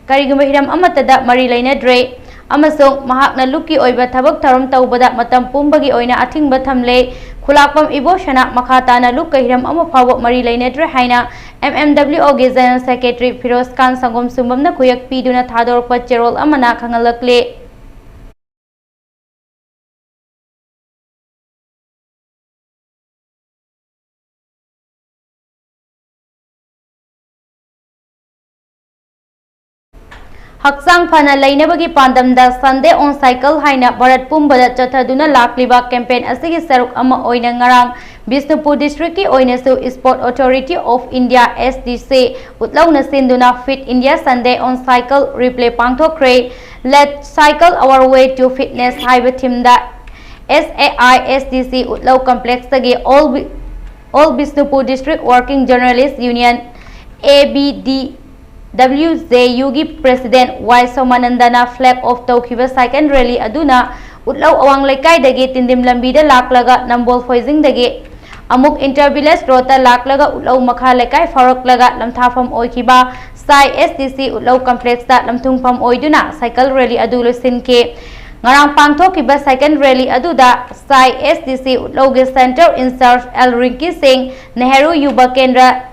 ꯀꯔꯤꯒꯨꯝꯕ ꯍꯤꯔꯝ ꯑꯃꯠꯇꯗ ꯃꯔꯤ ꯂꯩꯅꯗ꯭ꯔꯦ ꯑꯃꯁꯨꯡ ꯃꯍꯥꯛꯅ ꯂꯨꯞꯀꯤ ꯑꯣꯏꯕ ꯊꯕꯛ ꯊꯧꯔꯝ ꯇꯧꯕꯗ ꯃꯇꯝ ꯄꯨꯝꯕꯒꯤ ꯑꯣꯏꯅ ꯑꯊꯤꯡꯕ ꯊꯝꯂꯦ꯫ ꯈꯨꯂꯥꯛꯄꯝ ꯏꯕꯣꯁꯅꯥ ꯃꯈꯥ ꯇꯥꯅ ꯂꯨꯞꯀ ꯍꯤꯔꯝ ꯑꯃ ꯐꯥꯎꯕ ꯃꯔꯤ ꯂꯩꯅꯗ꯭ꯔꯦ ꯍꯥꯏꯅ M M W Oꯒꯤ General Secretary Firoz ꯈꯥꯟ ꯁꯪꯒꯣꯝ ꯁꯨꯝꯕꯝꯅ ꯈꯨꯌꯦꯛ ꯄꯤꯗꯨꯅ ꯊꯥꯗꯣꯔꯛꯄ ꯆꯦꯔꯣꯜ ꯑꯃꯅ ꯈꯪꯍꯜꯂꯛꯂꯦ꯫ ꯍꯛꯆꯥꯡ ꯐꯅ ꯂꯩꯅꯕꯒꯤ ꯄꯥꯟꯗꯝꯗ Sunday on Cycle ꯍꯥꯏꯅ ꯚꯥꯔꯠ ꯄꯨꯝꯕꯗ ꯆꯠꯊꯗꯨꯅ ꯂꯥꯛꯂꯤꯕ campaign ꯑꯁꯤꯒꯤ ꯁꯔꯨꯛ ꯑꯃ ꯑꯣꯏꯅ ꯉꯔꯥꯡ ꯕꯤꯁꯅꯨꯄꯨꯔ districtꯀꯤ ꯑꯣꯏꯅꯁꯨ Sport Authority of India, S D C, ꯎꯠꯂꯧꯅ ꯁꯤꯟꯗꯨꯅ Fit India Sunday on Cycle replay ꯄꯥꯡꯊꯣꯛꯈ꯭ꯔꯦ꯫ Let's Cycle Our Way to Fitness ꯍꯥꯏꯕ themeꯗ S A I S D C ꯎꯠꯂꯧ complexꯇꯒꯤ All Bi-, All Bishnupur District Working Journalist Union, A B D W J Uꯒꯤ President Y ꯁꯣꯃꯥꯅꯟꯗꯅ flag off ꯇꯧꯈꯤꯕ cycle rally ꯑꯗꯨꯅ ꯎꯠꯂꯧ ꯑꯋꯥꯡ ꯂꯩꯀꯥꯏꯗꯒꯤ ꯇꯤꯟꯗꯤꯝ ꯂꯝꯕꯤꯗ ꯂꯥꯛꯂꯒ ꯅꯝꯕꯣꯜ ꯐꯣꯏꯖꯤꯡꯗꯒꯤ ꯑꯃꯨꯛ Inter Village Roadꯇ ꯂꯥꯛꯂꯒ ꯎꯠꯂꯧ ꯃꯈꯥ ꯂꯩꯀꯥꯏ ꯐꯥꯎꯔꯛꯂꯒ ꯂꯝꯊꯥꯐꯝ ꯑꯣꯏꯈꯤꯕ ꯁꯥꯏ S D C ꯎꯠꯂꯧ complexꯇ ꯂꯝꯊꯨꯡꯐꯝ ꯑꯣꯏꯗꯨꯅ cycle rally ꯑꯗꯨ ꯂꯣꯏꯁꯤꯟꯈꯤ꯫ ꯉꯔꯥꯡ ꯄꯥꯡꯊꯣꯛꯈꯤꯕ cycle rally ꯑꯗꯨꯗ ꯁꯥꯏ S D C ꯎꯠꯂꯧꯒꯤ Central Incharge L Rinky ꯁꯤꯡ, ꯅꯦꯍꯔꯨ ꯌꯨꯕ ꯀꯦꯟꯗ꯭ꯔ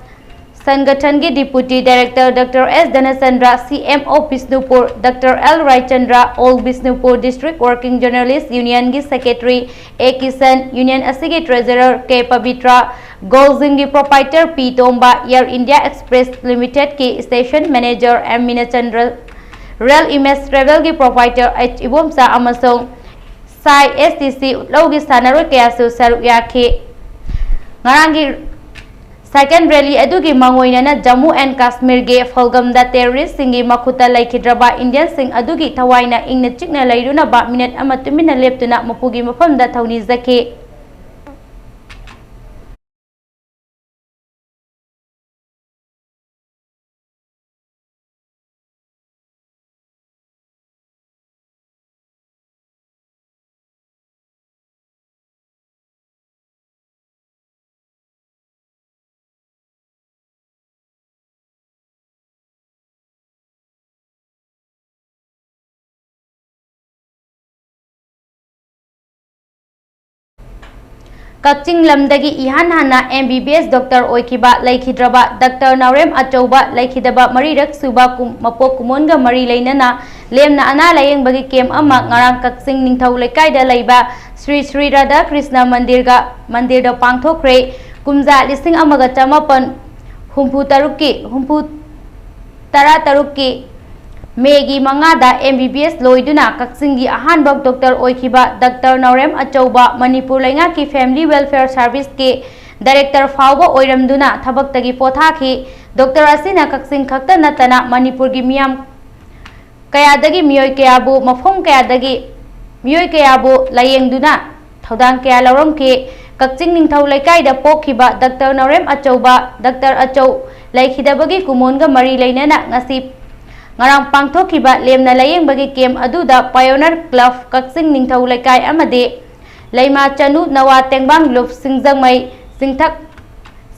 ꯁꯪꯒꯊꯟꯒꯤ Deputy Director Doctor S ꯙꯅꯆꯟꯗ꯭ꯔ, C M of Bishnupur Doctor L Raichandra, All Bishnupur District Working Journalist Union ꯒꯤ Secretary A ꯀꯤꯁꯟ, Union ꯑꯁꯤꯒꯤ Treasurer K Pavitra, Gold Gym ꯒꯤ Proprietor P ꯇꯣꯝꯕ, Air India Express Limited ꯀꯤ Station Manager M ꯃꯤꯅꯆꯟꯗ꯭ꯔ, Real Image Travel ꯒꯤ Proprietor H ꯏꯕꯣꯝꯆꯥ ꯑꯃꯁꯨꯡ ꯁꯥꯏ S T C ꯎꯠꯂꯧꯒꯤ ꯁꯥꯟꯅꯔꯣꯏ ꯀꯌꯥꯁꯨ ꯁꯔꯨꯛ ꯌꯥꯈꯤ꯫ ꯉꯔꯥꯡꯒꯤ Cycle Rally ꯑꯗꯨꯒꯤ ꯃꯥꯡꯑꯣꯏꯅꯅ ꯖꯝꯃꯨ ꯑꯦꯟ ꯀꯥꯁꯃꯤꯔꯒꯤ ꯐꯜꯒꯝꯗ terrorist ꯁꯤꯡꯒꯤ ꯃꯈꯨꯠꯇ ꯂꯩꯈꯤꯗ꯭ꯔꯕ Indian ꯁꯤꯡ ꯑꯗꯨꯒꯤ ꯊꯋꯥꯏꯅ ꯏꯪꯅ ꯆꯤꯛꯅ ꯂꯩꯔꯨꯅꯕ minute ꯑꯃ ꯇꯨꯃꯤꯟꯅ ꯂꯦꯞꯇꯨꯅ ꯃꯄꯨꯒꯤ ꯃꯐꯝꯗ ꯊꯧꯅꯤꯖꯈꯤ꯫ ꯀꯛꯆꯤꯡ ꯂꯝꯗꯒꯤ ꯏꯍꯥꯟ ꯍꯥꯟꯅ M B B S doctor ꯑꯣꯏꯈꯤꯕ ꯂꯩꯈꯤꯗ꯭ꯔꯕ Doctor ꯅꯥꯎꯔꯦꯝ ꯑꯆꯧꯕ ꯂꯩꯈꯤꯗꯕ ꯃꯔꯤꯔꯛ ꯁꯨꯕ ꯀꯨꯝ-, ꯃꯄꯣꯛ ꯀꯨꯝꯑꯣꯟꯒ ꯃꯔꯤ ꯂꯩꯅꯅ ꯂꯦꯝꯅ ꯑꯅꯥ ꯂꯥꯌꯦꯡꯕꯒꯤ camp ꯑꯃ ꯉꯔꯥꯡ ꯀꯛꯆꯤꯡ ꯅꯤꯡꯊꯧ ꯂꯩꯀꯥꯏꯗ ꯂꯩꯕ ꯁ꯭ꯔꯤ ꯁ꯭ꯔꯤ ꯔꯥꯙꯥ ꯀ꯭ꯔꯤꯁꯅ ꯃꯟꯗꯤꯔꯒ, ꯃꯟꯗꯤꯔꯗ ꯄꯥꯡꯊꯣꯛꯈ꯭ꯔꯦ꯫ ꯀꯨꯝꯖꯥ ꯂꯤꯁꯤꯡ ꯑꯃꯒ ꯆꯃꯥꯄꯟ ꯍꯨꯝꯐꯨ ꯇꯔꯨꯛꯀꯤ, ꯍꯨꯝꯐꯨ, ꯇꯔꯥ ꯇꯔꯨꯛꯀꯤ ꯃꯦꯒꯤ ꯃꯉꯥꯗ M B B S ꯂꯣꯏꯗꯨꯅ ꯀꯛꯆꯤꯡꯒꯤ ꯑꯍꯥꯟꯕ doctor ꯑꯣꯏꯈꯤꯕ Doctor ꯅꯥꯎꯔꯦꯝ ꯑꯆꯧꯕ ꯃꯅꯤꯄꯨꯔ ꯂꯩꯉꯥꯛꯀꯤ Family Welfare Service ꯀꯤ Director ꯐꯥꯎꯕ ꯑꯣꯏꯔꯝꯗꯨꯅ ꯊꯕꯛꯇꯒꯤ ꯄꯣꯊꯥꯈꯤ꯫ Doctor ꯑꯁꯤꯅ ꯀꯛꯆꯤꯡ ꯈꯛꯇ ꯅꯠꯇꯅ ꯃꯅꯤꯄꯨꯔꯒꯤ ꯃꯤꯌꯥꯝ ꯀꯌꯥꯗꯒꯤ ꯃꯤꯑꯣꯏ ꯀꯌꯥꯕꯨ ꯃꯐꯝ ꯀꯌꯥꯗꯒꯤ ꯃꯤꯑꯣꯏ ꯀꯌꯥꯕꯨ ꯂꯥꯌꯦꯡꯗꯨꯅ ꯊꯧꯗꯥꯡ ꯀꯌꯥ ꯂꯧꯔꯝꯈꯤ꯫ ꯀꯛꯆꯤꯡ ꯅꯤꯡꯊꯧ ꯂꯩꯀꯥꯏꯗ ꯄꯣꯛꯈꯤꯕ Doctor ꯅꯥꯎꯔꯦꯝ ꯑꯆꯧꯕ, Doctor ꯑꯆꯧ ꯂꯩꯈꯤꯗꯕꯒꯤ ꯀꯨꯝꯑꯣꯟꯒ ꯃꯔꯤ ꯂꯩꯅꯅ ꯉꯁꯤ, ꯉꯔꯥꯡ ꯄꯥꯡꯊꯣꯛꯈꯤꯕ ꯂꯦꯝꯅ ꯂꯥꯌꯦꯡꯕꯒꯤ camp ꯑꯗꯨꯗ Pioneer Club ꯀꯛꯆꯤꯡ ꯅꯤꯡꯊꯧ ꯂꯩꯀꯥꯏ ꯑꯃꯗꯤ ꯂꯩꯃꯥ ꯆꯅꯨ ꯅꯋꯥ ꯇꯦꯡꯕꯥꯡ ꯂꯨꯞ ꯁꯤꯡꯖꯃꯩ ꯆꯤꯡꯊꯛ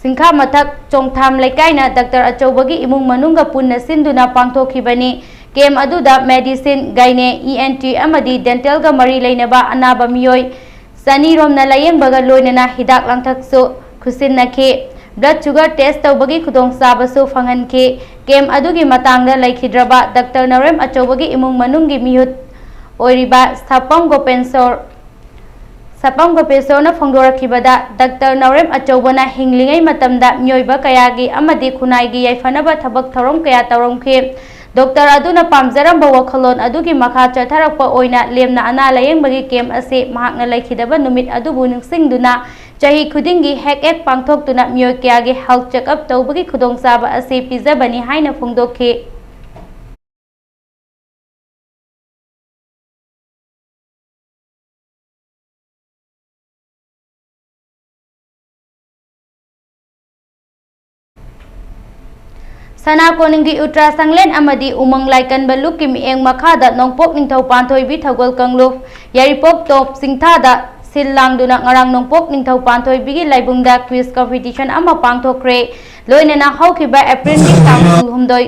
ꯁꯤꯡꯈꯥ ꯃꯊꯛ ꯆꯣꯡꯊꯥꯝ ꯂꯩꯀꯥꯏꯅ Doctor ꯑꯆꯧꯕꯒꯤ ꯏꯃꯨꯡ ꯃꯅꯨꯡꯒ ꯄꯨꯟꯅ ꯁꯤꯟꯗꯨꯅ ꯄꯥꯡꯊꯣꯛꯈꯤꯕꯅꯤ꯫ Camp ꯑꯗꯨꯗ medicine, gynae, E N T ꯑꯃꯗꯤ dental ꯒ ꯃꯔꯤ ꯂꯩꯅꯕ ꯑꯅꯥꯕ ꯃꯤꯑꯣꯏ ꯆꯅꯤ ꯔꯣꯝꯅ ꯂꯥꯌꯦꯡꯕꯒ ꯂꯣꯏꯅꯅ ꯍꯤꯗꯥꯛ ꯂꯥꯡꯊꯛꯁꯨ ꯈꯨꯠꯁꯤꯟꯅꯈꯤ꯫ blood sugar test ꯇꯧꯕꯒꯤ ꯈꯨꯗꯣꯡꯆꯥꯕꯁꯨ ꯐꯪꯍꯟꯈꯤ꯫ Camp ꯑꯗꯨꯒꯤ ꯃꯇꯥꯡꯗ ꯂꯩꯈꯤꯗ꯭ꯔꯕ ꯗꯥꯛꯇꯔ ꯅꯥꯎꯔꯦꯝ ꯑꯆꯧꯕꯒꯤ ꯏꯃꯨꯡ ꯃꯅꯨꯡꯒꯤ ꯃꯤꯍꯨꯠ ꯑꯣꯏꯔꯤꯕ ꯁꯥꯄꯝ ꯒꯣꯄꯦꯟꯁꯣꯔ, ꯁꯥꯄꯝ ꯒꯣꯄꯦꯟꯁꯣꯔꯅ ꯐꯣꯡꯗꯣꯔꯛꯈꯤꯕꯗ, ꯗꯥꯛꯇꯔ ꯅꯥꯎꯔꯦꯝ ꯑꯆꯧꯕꯅ ꯍꯤꯡꯂꯤꯉꯩ ꯃꯇꯝꯗ ꯃꯤꯑꯣꯏꯕ ꯀꯌꯥꯒꯤ ꯑꯃꯗꯤ ꯈꯨꯟꯅꯥꯏꯒꯤ ꯌꯥꯏꯐꯅꯕ ꯊꯕꯛ ꯊꯧꯔꯝ ꯀꯌꯥ ꯇꯧꯔꯝꯈꯤ꯫ ꯗꯥꯛꯇꯔ ꯑꯗꯨꯅ ꯄꯥꯝꯖꯔꯝꯕ ꯋꯥꯈꯜꯂꯣꯟ ꯑꯗꯨꯒꯤ ꯃꯈꯥ ꯆꯠꯊꯔꯛꯄ ꯑꯣꯏꯅ ꯂꯦꯝꯅ ꯑꯅꯥ ꯂꯥꯌꯦꯡꯕꯒꯤ camp ꯑꯁꯤ ꯃꯍꯥꯛꯅ ꯂꯩꯈꯤꯗꯕ ꯅꯨꯃꯤꯠ ꯑꯗꯨꯕꯨ ꯅꯤꯡꯁꯤꯡꯗꯨꯅ ꯆꯍꯤ ꯈꯨꯗꯤꯡꯒꯤ ꯍꯦꯛ ꯍꯦꯛ ꯄꯥꯡꯊꯣꯛꯇꯨꯅ ꯃꯤꯑꯣꯏ ꯀꯌꯥꯒꯤ health checkup ꯇꯧꯕꯒꯤ ꯈꯨꯗꯣꯡꯆꯥꯕ ꯑꯁꯤ ꯄꯤꯖꯕꯅꯤ ꯍꯥꯏꯅ ꯐꯣꯡꯗꯣꯛꯈꯤ꯫ ꯁꯅꯥ ꯀꯣꯅꯨꯡꯒꯤ ꯎꯇ꯭ꯔꯥ ꯁꯪꯂꯦꯟ ꯑꯃꯗꯤ ꯎꯃꯪ ꯂꯥꯏꯀꯟꯕ ꯂꯨꯞꯀꯤ ꯃꯤꯠꯌꯦꯡ ꯃꯈꯥꯗ ꯅꯣꯡꯄꯣꯛ ꯅꯤꯡꯊꯧ ꯄꯥꯟꯊꯣꯏꯕꯤ ꯊꯧꯒꯜ ꯀꯥꯡꯂꯨꯞ ꯌꯥꯏꯔꯤꯄꯣꯛ ꯇꯣꯞ ꯆꯤꯡꯊꯥꯗ ꯁꯤꯜ ꯂꯥꯡꯗꯨꯅ ꯉꯔꯥꯡ ꯅꯣꯡꯄꯣꯛ ꯅꯤꯡꯊꯧ ꯄꯥꯟꯊꯣꯏꯕꯤꯒꯤ ꯂꯥꯏꯕꯨꯡꯗ quiz competition ꯑꯃ ꯄꯥꯡꯊꯣꯛꯈ꯭ꯔꯦ꯫ ꯂꯣꯏꯅꯅ ꯍꯧꯈꯤꯕ April ꯅꯤꯄꯥꯟ, ꯀꯨꯟꯍꯨꯝꯗꯣꯏ,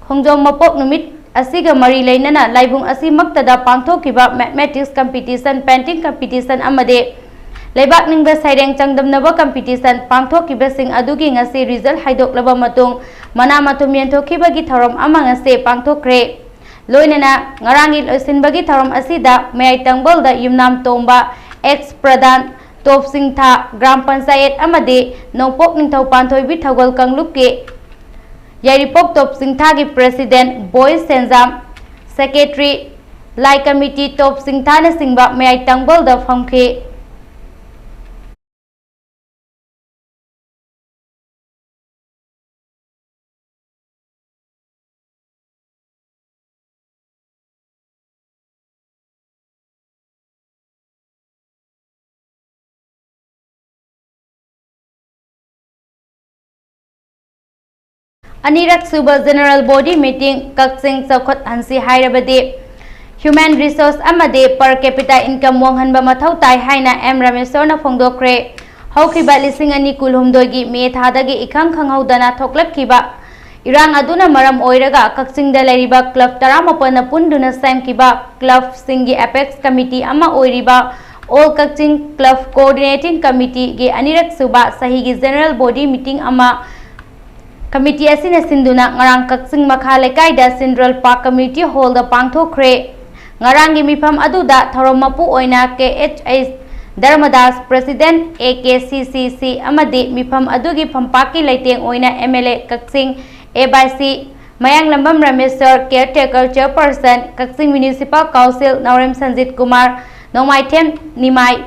ꯈꯣꯡꯖꯣꯝ ꯃꯄꯣꯛ ꯅꯨꯃꯤꯠ ꯑꯁꯤꯒ ꯃꯔꯤ ꯂꯩꯅꯅ ꯂꯥꯏꯕꯨꯡ ꯑꯁꯤꯃꯛꯇꯗ ꯄꯥꯡꯊꯣꯛꯈꯤꯕ mathematics competition, painting competition ꯑꯃꯗꯤ ꯂꯩꯕꯥꯛ ꯅꯤꯡꯕ ꯁꯩꯔꯦꯡ ꯆꯥꯡꯗꯝꯅꯕ competition ꯄꯥꯡꯊꯣꯛꯈꯤꯕꯁꯤꯡ ꯑꯗꯨꯒꯤ ꯉꯁꯤ result ꯍꯥꯏꯗꯣꯛꯂꯕ ꯃꯇꯨꯡ, ꯃꯅꯥ ꯃꯊꯨꯝ ꯌꯦꯟꯊꯣꯛꯈꯤꯕꯒꯤ ꯊꯧꯔꯝ ꯑꯃ ꯉꯁꯤ ꯄꯥꯡꯊꯣꯛꯈ꯭ꯔꯦ꯫ ꯂꯣꯏꯅꯅ ꯉꯔꯥꯡꯒꯤ ꯂꯣꯏꯁꯤꯟꯕꯒꯤ ꯊꯧꯔꯝ ꯑꯁꯤꯗ ꯃꯌꯥꯏ ꯇꯪꯕꯜꯗ ꯌꯨꯝꯅꯥꯝ ꯇꯣꯝꯕ, ex ꯄ꯭ꯔꯙꯥꯟ, ꯇꯣꯞ ꯆꯤꯡꯊꯥ ꯒ꯭ꯔꯥꯝ ꯄꯟꯆꯥꯌꯠ ꯑꯃꯗꯤ ꯅꯣꯡꯄꯣꯛ ꯅꯤꯡꯊꯧ ꯄꯥꯟꯊꯣꯏꯕꯤ ꯊꯧꯒꯜ ꯀꯥꯡꯂꯨꯞꯀꯤ ꯌꯥꯏꯔꯤꯄꯣꯛ ꯇꯣꯞ ꯆꯤꯡꯊꯥꯒꯤ president ꯕꯣꯏꯁ ꯁꯦꯟꯖꯥꯝ, secretary, ꯂꯥꯏ committee ꯇꯣꯞ ꯆꯤꯡꯊꯥꯅꯆꯤꯡꯕ ꯃꯌꯥꯏ ꯇꯪꯕꯜꯗ ꯐꯝꯈꯤ꯫ ꯑꯅꯤꯔꯛ ꯁꯨꯕ general body meeting ꯀꯛꯆꯤꯡ ꯆꯥꯎꯈꯠꯍꯟꯁꯤ ꯍꯥꯏꯔꯕꯗꯤ human resource ꯑꯃꯗꯤ per capita income ꯋꯥꯡꯍꯟꯕ ꯃꯊꯧ ꯇꯥꯏ ꯍꯥꯏꯅ ꯑꯦꯝ ꯔꯥꯃꯦꯁꯣꯔꯅ ꯐꯣꯡꯗꯣꯛꯈ꯭ꯔꯦ꯫ ꯍꯧꯈꯤꯕ ꯂꯤꯁꯤꯡ ꯑꯅꯤ ꯀꯨꯟꯍꯨꯝꯗꯣꯏꯒꯤ ꯃꯦ ꯊꯥꯗꯒꯤ ꯏꯈꯪ ꯈꯪꯍꯧꯗꯅ ꯊꯣꯛꯂꯛꯈꯤꯕ ꯏꯔꯥꯡ ꯑꯗꯨꯅ ꯃꯔꯝ ꯑꯣꯏꯔꯒ ꯀꯛꯆꯤꯡꯗ ꯂꯩꯔꯤꯕ club ꯇꯔꯥꯃꯥꯄꯟꯅ ꯄꯨꯟꯗꯨꯅ ꯁꯦꯝꯈꯤꯕ clubꯁꯤꯡꯒꯤ apex committee ꯑꯃ ꯑꯣꯏꯔꯤꯕ All Kakching Club Coordinating Committeeꯒꯤ ꯑꯅꯤꯔꯛ ꯁꯨꯕ ꯆꯍꯤꯒꯤ General Body Meeting ꯑꯃ committee ꯑꯁꯤꯅ ꯁꯤꯟꯗꯨꯅ ꯉꯔꯥꯡ ꯀꯛꯆꯤꯡ ꯃꯈꯥ ꯂꯩꯀꯥꯏꯗ Central Park Community Hallꯗ ꯄꯥꯡꯊꯣꯛꯈ꯭ꯔꯦ꯫ ꯉꯔꯥꯡꯒꯤ ꯃꯤꯐꯝ ꯑꯗꯨꯗ ꯊꯧꯔꯝ ꯃꯄꯨ ꯑꯣꯏꯅ K H H ꯙꯔꯃꯗꯥꯁ, President, A K C C C, ꯑꯃꯗꯤ ꯃꯤꯐꯝ ꯑꯗꯨꯒꯤ ꯐꯝꯄꯥꯛꯀꯤ ꯂꯩꯇꯦꯡ ꯑꯣꯏꯅ M L A Kakching A by C Mayanglambam ꯔꯥꯃꯦꯁ꯭ꯋꯔ, Caretaker Chairperson, Kakching Municipal Council, Naorem Sanjit Kumar, Nongmaithem Nimai,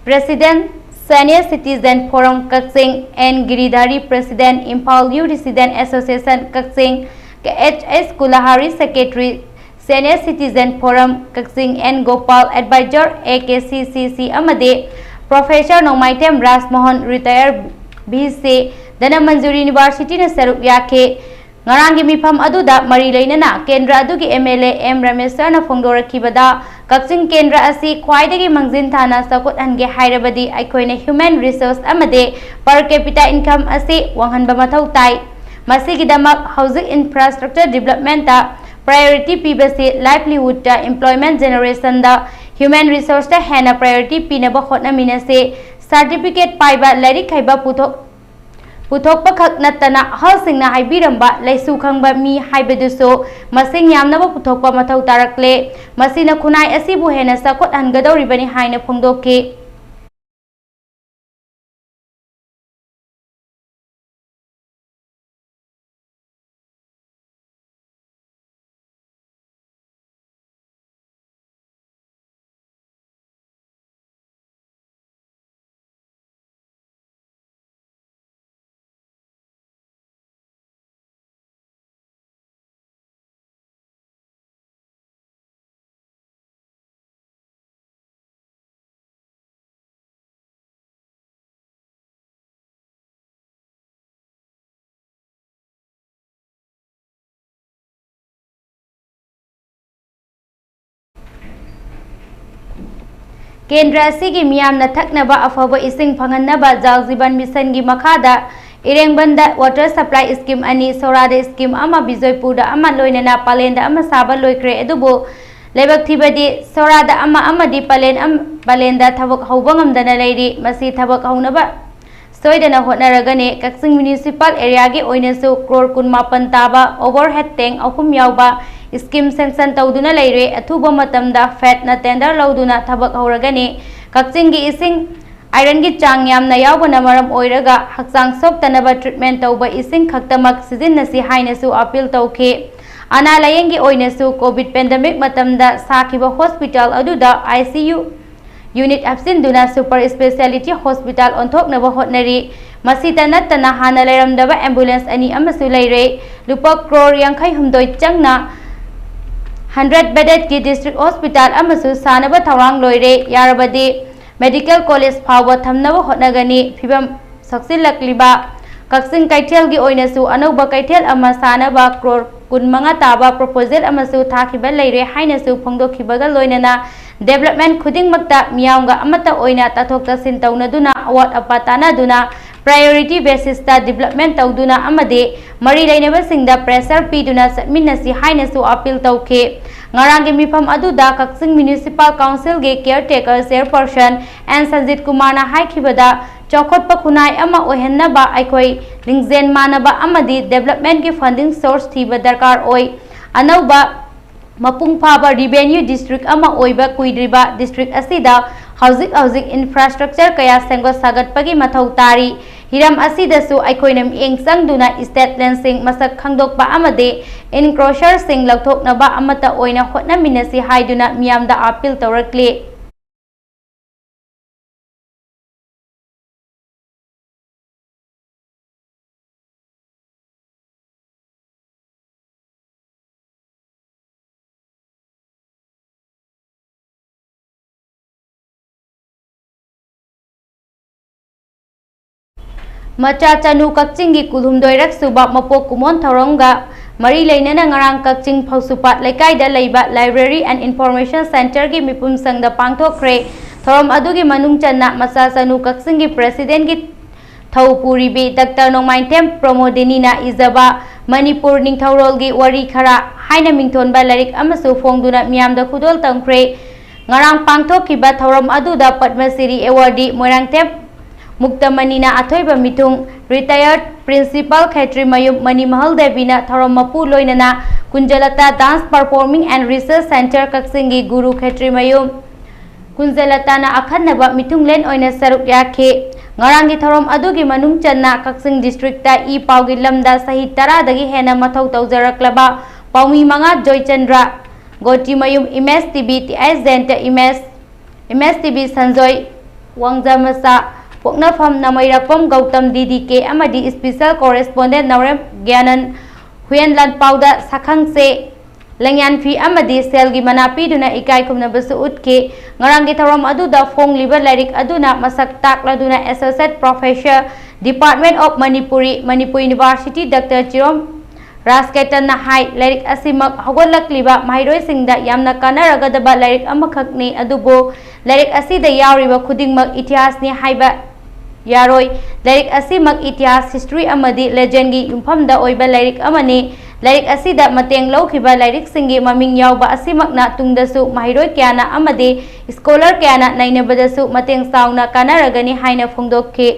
President, Senior Citizen Forum Kakching, N ꯒꯤꯔꯤꯙꯥꯔꯤ, President, Imphal Youth Student Association Kakching, K H H ꯀꯨꯂꯍꯥꯔꯤ, Secretary, Senior Citizen Forum Kakching, N Gopal, Advisor, A K C C C, ꯑꯃꯗꯤ Professor ꯅꯣꯡꯃꯥꯏꯊꯦꯝ ꯔꯥꯖꯃꯣꯍꯟ, Retire, B C, ꯙꯅꯃꯟꯖꯨꯔꯤ Universityꯅ ꯁꯔꯨꯛ ꯌꯥꯈꯤ꯫ ꯉꯔꯥꯡꯒꯤ ꯃꯤꯐꯝ ꯑꯗꯨꯗ ꯃꯔꯤ ꯂꯩꯅꯅ ꯀꯦꯟꯗ꯭ꯔ ꯑꯗꯨꯒꯤ M L A M ꯔꯥꯃꯦꯁ꯭ꯋꯔꯅ ꯐꯣꯡꯗꯣꯔꯛꯈꯤꯕꯗ, ꯀꯛꯆꯤꯡ ꯀꯦꯟꯗ꯭ꯔ ꯑꯁꯤ ꯈ꯭ꯋꯥꯏꯗꯒꯤ ꯃꯥꯡꯖꯤꯟ ꯊꯥꯅ ꯆꯥꯎꯈꯠꯍꯟꯒꯦ ꯍꯥꯏꯔꯕꯗꯤ ꯑꯩꯈꯣꯏꯅ human resource ꯑꯃꯗꯤ per capita income ꯑꯁꯤ ꯋꯥꯡꯍꯟꯕ ꯃꯊꯧ ꯇꯥꯏ꯫ ꯃꯁꯤꯒꯤꯗꯃꯛ ꯍꯧꯖꯤꯛ infrastructure developmentꯇ priority ꯄꯤꯕꯁꯤ livelihoodꯇ, employment generationꯗ human resourceꯇ ꯍꯦꯟꯅ priority ꯄꯤꯅꯕ ꯍꯣꯠꯅꯃꯤꯟꯅꯁꯤ꯫ Certificate ꯄꯥꯏꯕ, ꯂꯥꯏꯔꯤꯛ ꯍꯩꯕ ꯄꯨꯊꯣꯛ ꯄꯨꯊꯣꯛꯄꯈꯛ ꯅꯠꯇꯅ, ꯑꯍꯜꯁꯤꯡꯅ ꯍꯥꯏꯕꯤꯔꯝꯕ ꯂꯩꯁꯨ ꯈꯪꯕ ꯃꯤ ꯍꯥꯏꯕꯗꯨꯁꯨ ꯃꯁꯤꯡ ꯌꯥꯝꯅꯕ ꯄꯨꯊꯣꯛꯄ ꯃꯊꯧ ꯇꯥꯔꯛꯂꯦ꯫ ꯃꯁꯤꯅ ꯈꯨꯟꯅꯥꯏ ꯑꯁꯤꯕꯨ ꯍꯦꯟꯅ ꯆꯥꯎꯈꯠꯍꯟꯒꯗꯧꯔꯤꯕꯅꯤ ꯍꯥꯏꯅ ꯐꯣꯡꯗꯣꯛꯈꯤ꯫ ꯀꯦꯟꯗ꯭ꯔ ꯑꯁꯤꯒꯤ ꯃꯤꯌꯥꯝꯅ ꯊꯛꯅꯕ ꯑꯐꯕ ꯏꯁꯤꯡ ꯐꯪꯍꯟꯅꯕ ꯖꯜ ꯖꯤꯕꯟ ꯃꯤꯁꯟꯒꯤ ꯃꯈꯥꯗ ꯏꯔꯦꯡꯕꯟꯗ water supply scheme ꯑꯅꯤ, ꯁꯣꯔꯥꯗ scheme ꯑꯃ, ꯕꯤꯖꯣꯏꯄꯨꯔꯗ ꯑꯃ, ꯂꯣꯏꯅꯅ ꯄꯂꯦꯟꯗ ꯑꯃ ꯁꯥꯕ ꯂꯣꯏꯈ꯭ꯔꯦ꯫ ꯑꯗꯨꯕꯨ ꯂꯥꯏꯕꯛ ꯊꯤꯕꯗꯤ ꯁꯣꯔꯥꯗ ꯑꯃ ꯑꯃꯗꯤ ꯄꯂꯦꯟ ꯑꯝ-, ꯄꯂꯦꯟꯗ ꯊꯕꯛ ꯍꯧꯕ ꯉꯝꯗꯅ ꯂꯩꯔꯤ꯫ ꯃꯁꯤ ꯊꯕꯛ ꯍꯧꯅꯕ ꯁꯣꯏꯗꯅ ꯍꯣꯠꯅꯔꯒꯅꯤ꯫ ꯀꯛꯆꯤꯡ municipal area ꯒꯤ ꯑꯣꯏꯅꯁꯨ crore ꯀꯨꯟꯃꯥꯄꯟ ꯇꯥꯕ overhead tank ꯑꯍꯨꯝ ꯌꯥꯎꯕ scheme sanction ꯇꯧꯗꯨꯅ ꯂꯩꯔꯦ꯫ ꯑꯊꯨꯕ ꯃꯇꯝꯗ ꯐꯦꯠꯅ tender ꯂꯧꯗꯨꯅ ꯊꯕꯛ ꯍꯧꯔꯒꯅꯤ꯫ ꯀꯛꯆꯤꯡꯒꯤ ꯏꯁꯤꯡ iron ꯒꯤ ꯆꯥꯡ ꯌꯥꯝꯅ ꯌꯥꯎꯕꯅ ꯃꯔꯝ ꯑꯣꯏꯔꯒ ꯍꯛꯆꯥꯡ ꯁꯣꯛꯇꯅꯕ treatment ꯇꯧꯕ ꯏꯁꯤꯡ ꯈꯛꯇꯃꯛ ꯁꯤꯖꯤꯟꯅꯁꯤ ꯍꯥꯏꯅꯁꯨ appeal ꯇꯧꯈꯤ꯫ ꯑꯅꯥ ꯂꯥꯌꯦꯡꯒꯤ ꯑꯣꯏꯅꯁꯨ COVID pandemic ꯃꯇꯝꯗ ꯁꯥꯈꯤꯕ hospital ꯑꯗꯨꯗ ICU unit ꯍꯥꯞꯆꯤꯟꯗꯨꯅ super speciality hospital ꯑꯣꯟꯊꯣꯛꯅꯕ ꯍꯣꯠꯅꯔꯤ꯫ ꯃꯁꯤꯇ ꯅꯠꯇꯅ ꯍꯥꯟꯅ ꯂꯩꯔꯝꯗꯕ ambulance ꯑꯅꯤ ꯑꯃꯁꯨ ꯂꯩꯔꯦ꯫ ꯂꯨꯄꯥ crore ꯌꯥꯡꯈꯩ ꯍꯨꯝꯗꯣꯏ ꯆꯪꯅ hundred bedded ꯀꯤ district hospital ꯑꯃꯁꯨ ꯁꯥꯅꯕ ꯊꯧꯔꯥꯡ ꯂꯣꯏꯔꯦ꯫ ꯌꯥꯔꯕꯗꯤ medical college ꯐꯥꯎꯕ ꯊꯝꯅꯕ ꯍꯣꯠꯅꯒꯅꯤ꯫ ꯐꯤꯕꯝ ꯁꯣꯛꯆꯤꯜꯂꯛꯂꯤꯕ ꯀꯛꯆꯤꯡ ꯀꯩꯊꯦꯜꯒꯤ ꯑꯣꯏꯅꯁꯨ ꯑꯅꯧꯕ ꯀꯩꯊꯦꯜ ꯑꯃ ꯁꯥꯅꯕ crore ꯀꯨꯟꯃꯉꯥ ꯇꯥꯕ proposal ꯑꯃꯁꯨ ꯊꯥꯈꯤꯕ ꯂꯩꯔꯦ ꯍꯥꯏꯅꯁꯨ ꯐꯣꯡꯗꯣꯛꯈꯤꯕꯒ ꯂꯣꯏꯅꯅ development ꯈꯨꯗꯤꯡꯃꯛꯇ ꯃꯤꯌꯥꯝꯒ ꯑꯃꯠꯇ ꯑꯣꯏꯅ ꯇꯥꯊꯣꯛ ꯇꯥꯁꯤꯟ ꯇꯧꯅꯗꯨꯅ ꯑꯋꯥꯠ ꯑꯄꯥ ꯇꯥꯟꯅꯗꯨꯅ priority basis ꯇ development ꯇꯧꯗꯨꯅ ꯑꯃꯗꯤ ꯃꯔꯤ ꯂꯩꯅꯕꯁꯤꯡꯗ pressure ꯄꯤꯗꯨꯅ ꯆꯠꯃꯤꯟꯅꯁꯤ ꯍꯥꯏꯅꯁꯨ appeal ꯇꯧꯈꯤ꯫ ꯉꯔꯥꯡꯒꯤ ꯃꯤꯐꯝ ꯑꯗꯨꯗ ꯀꯛꯆꯤꯡ municipal council ꯒꯤ caretaker chairperson ꯑꯦꯟ ꯁꯟꯖꯤꯠ ꯀꯨꯃꯥꯔꯅ ꯍꯥꯏꯈꯤꯕꯗ, ꯆꯥꯎꯈꯠꯄ ꯈꯨꯟꯅꯥꯏ ꯑꯃ ꯑꯣꯏꯍꯟꯅꯕ ꯑꯩꯈꯣꯏ ꯂꯤꯡꯖꯦꯜ ꯃꯥꯟꯅꯕ ꯑꯃꯗꯤ development ꯀꯤ funding source ꯊꯤꯕ ꯗꯔꯀꯥꯔ ꯑꯣꯏ꯫ ꯑꯅꯧꯕ ꯃꯄꯨꯡ ꯐꯥꯕ revenue district ꯑꯃ ꯑꯣꯏꯕ ꯀꯨꯏꯗ꯭ꯔꯤꯕ district ꯑꯁꯤꯗ ꯍꯧꯖꯤꯛ ꯍꯧꯖꯤꯛ infrastructure ꯀꯌꯥ ꯁꯦꯝꯒꯠ ꯁꯥꯒꯠꯄꯒꯤ ꯃꯊꯧ ꯇꯥꯔꯤ꯫ ꯍꯤꯔꯝ ꯑꯁꯤꯗꯁꯨ ꯑꯩꯈꯣꯏꯅ ꯃꯤꯠꯌꯦꯡ ꯆꯪꯗꯨꯅ state land ꯁꯤꯡ ꯃꯁꯛ ꯈꯪꯗꯣꯛꯄ ꯑꯃꯗꯤ encroacher ꯁꯤꯡ ꯂꯧꯊꯣꯛꯅꯕ ꯑꯃꯠꯇ ꯑꯣꯏꯅ ꯍꯣꯠꯅꯃꯤꯟꯅꯁꯤ ꯍꯥꯏꯗꯨꯅ ꯃꯤꯌꯥꯝꯗ appeal ꯇꯧꯔꯛꯂꯤ꯫ ꯃꯆꯥ ꯆꯅꯨ ꯀꯛꯆꯤꯡꯒꯤ ꯀꯨꯟꯍꯨꯝꯗꯣꯏꯔꯛ ꯁꯨꯕ ꯃꯄꯣꯛ ꯀꯨꯝꯑꯣꯟ ꯊꯧꯔꯝꯒ ꯃꯔꯤ ꯂꯩꯅꯅ ꯉꯔꯥꯡ ꯀꯛꯆꯤꯡ ꯐꯧꯁꯨꯄꯥꯠ ꯂꯩꯀꯥꯏꯗ ꯂꯩꯕ Library and Information Center ꯒꯤ ꯃꯤꯄꯨꯝ ꯁꯪꯗ ꯄꯥꯡꯊꯣꯛꯈ꯭ꯔꯦ꯫ ꯊꯧꯔꯝ ꯑꯗꯨꯒꯤ ꯃꯅꯨꯡ ꯆꯟꯅ ꯃꯆꯥ ꯆꯅꯨ ꯀꯛꯆꯤꯡꯒꯤ president ꯀꯤ ꯍꯧ ꯄꯨꯔꯤꯕꯤ ꯗꯥꯛꯇꯔ ꯅꯣꯡꯃꯥꯏꯊꯦꯝ ꯄ꯭ꯔꯃꯣꯗꯤꯅꯤꯅ ꯏꯖꯕ ꯃꯅꯤꯄꯨꯔ ꯅꯤꯡꯊꯧꯔꯣꯜꯒꯤ ꯋꯥꯔꯤ ꯈꯔ ꯍꯥꯏꯅ ꯃꯤꯡꯊꯣꯟꯕ ꯂꯥꯏꯔꯤꯛ ꯑꯃꯁꯨ ꯐꯣꯡꯗꯨꯅ ꯃꯤꯌꯥꯝꯗ ꯈꯨꯗꯣꯜ ꯇꯝꯈ꯭ꯔꯦ꯫ ꯉꯔꯥꯡ ꯄꯥꯡꯊꯣꯛꯈꯤꯕ ꯊꯧꯔꯝ ꯑꯗꯨꯗ ꯄꯗꯃ ꯁ꯭ꯔꯤ ꯑꯦꯋꯥꯔꯗꯤ ꯃꯣꯏꯔꯥꯡꯊꯦꯝ ꯃꯨꯛꯇꯃꯅꯤꯅ ꯑꯊꯣꯏꯕ ꯃꯤꯊꯨꯡ, ꯔꯤꯇꯥꯌꯔꯗ ꯄ꯭ꯔꯤꯟꯁꯤꯄꯥꯜ ꯈꯦꯇ꯭ꯔꯤꯃꯌꯨꯝ ꯃꯅꯤꯃꯍꯜ ꯗꯦꯕꯤꯅ ꯊꯧꯔꯝ ꯃꯄꯨ ꯂꯣꯏꯅꯅ ꯀꯨꯟꯖꯂꯇꯥ Dance Performing and Research Centre ꯀꯛꯆꯤꯡꯒꯤ ꯒꯨꯔꯨ ꯈꯦꯇ꯭ꯔꯤꯃꯌꯨꯝ ꯀꯨꯟꯖꯂꯇꯥꯅ ꯑꯈꯟꯅꯕ ꯃꯤꯊꯨꯡꯂꯦꯟ ꯑꯣꯏꯅ ꯁꯔꯨꯛ ꯌꯥꯈꯤ꯫ ꯉꯔꯥꯡꯒꯤ ꯊꯧꯔꯝ ꯑꯗꯨꯒꯤ ꯃꯅꯨꯡ ꯆꯟꯅ ꯀꯛꯆꯤꯡ ꯗꯤꯁꯇ꯭ꯔꯤꯛꯇ ꯏ ꯄꯥꯎꯒꯤ ꯂꯝꯗ ꯆꯍꯤ ꯇꯔꯥꯗꯒꯤ ꯍꯦꯟꯅ ꯃꯊꯧ ꯇꯧꯖꯔꯛꯂꯕ ꯄꯥꯎꯃꯤ ꯃꯉꯥ, ꯖꯣꯏꯆꯟꯗ꯭ꯔ, ꯒꯣꯇꯤꯃꯌꯨꯝ ꯏꯃꯦꯖ ꯇꯤꯕꯤ, ꯇꯤ ꯑꯦꯁ ꯖꯌꯟꯇ ꯏꯃꯦꯖ, ꯏꯃꯦꯖ ꯇꯤꯕꯤ ꯁꯟꯖꯣꯏ, ꯋꯥꯡꯖꯃꯆꯥ ꯄꯣꯛꯅꯐꯝ ꯅꯃꯩꯔꯛꯄꯝ ꯒꯧꯇꯝ ꯗꯤ ꯗꯤ ꯀꯦ ꯑꯃꯗꯤ ꯏꯁꯄꯤꯁꯦꯜ ꯀꯣꯔꯦꯁꯄꯣꯟꯗꯦꯟ ꯅꯥꯎꯔꯦꯝ ꯒ꯭ꯌꯥꯅꯟ ꯍꯨꯌꯦꯟ ꯂꯥꯟꯄꯥꯎꯗ ꯁꯛꯈꯪꯆꯦ, ꯂꯦꯡꯌꯥꯟ ꯐꯤ ꯑꯃꯗꯤ ꯁꯦꯜꯒꯤ ꯃꯅꯥ ꯄꯤꯗꯨꯅ ꯏꯀꯥꯏ ꯈꯨꯝꯅꯕꯁꯨ ꯎꯠꯈꯤ꯫ ꯉꯔꯥꯡꯒꯤ ꯊꯧꯔꯝ ꯑꯗꯨꯗ ꯐꯣꯡꯂꯤꯕ ꯂꯥꯏꯔꯤꯛ ꯑꯗꯨꯅ ꯃꯁꯛ ꯇꯥꯛꯂꯗꯨꯅ Associate Professor, Department of Manipuri, Manipur University, doctor Chirom ꯔꯥꯖꯀꯦꯇꯟꯅ ꯍꯥꯏ, ꯂꯥꯏꯔꯤꯛ ꯑꯁꯤꯃꯛ ꯍꯧꯒꯠꯂꯛꯂꯤꯕ ꯃꯍꯩꯔꯣꯏꯁꯤꯡꯗ ꯌꯥꯝꯅ ꯀꯥꯟꯅꯔꯒꯗꯕ ꯂꯥꯏꯔꯤꯛ ꯑꯃꯈꯛꯅꯤ, ꯑꯗꯨꯕꯨ ꯂꯥꯏꯔꯤꯛ ꯑꯁꯤꯗ ꯌꯥꯎꯔꯤꯕ ꯈꯨꯗꯤꯡꯃꯛ ꯏꯇꯤꯍꯥꯁꯅꯤ ꯍꯥꯏꯕ ꯌꯥꯔꯣꯏ꯫ ꯂꯥꯏꯔꯤꯛ ꯑꯁꯤꯃꯛ ꯏꯇꯤꯍꯥꯁ, ꯍꯤꯁꯇ꯭ꯔꯤ ꯑꯃꯗꯤ ꯂꯦꯖꯦꯟꯒꯤ ꯌꯨꯝꯐꯝꯗ ꯑꯣꯏꯕ ꯂꯥꯏꯔꯤꯛ ꯑꯃꯅꯤ꯫ ꯂꯥꯏꯔꯤꯛ ꯑꯁꯤꯗ ꯃꯇꯦꯡ ꯂꯧꯈꯤꯕ ꯂꯥꯏꯔꯤꯛꯁꯤꯡꯒꯤ ꯃꯃꯤꯡ ꯌꯥꯎꯕ ꯑꯁꯤꯃꯛꯅ ꯇꯨꯡꯗꯁꯨ ꯃꯍꯩꯔꯣꯏ ꯀꯌꯥꯅ ꯑꯃꯗꯤ ꯁ꯭ꯀꯣꯂꯔ ꯀꯌꯥꯅ ꯅꯩꯅꯕꯗꯁꯨ ꯃꯇꯦꯡ ꯆꯥꯎꯅ ꯀꯥꯟꯅꯔꯒꯅꯤ ꯍꯥꯏꯅ ꯐꯣꯡꯗꯣꯛꯈꯤ꯫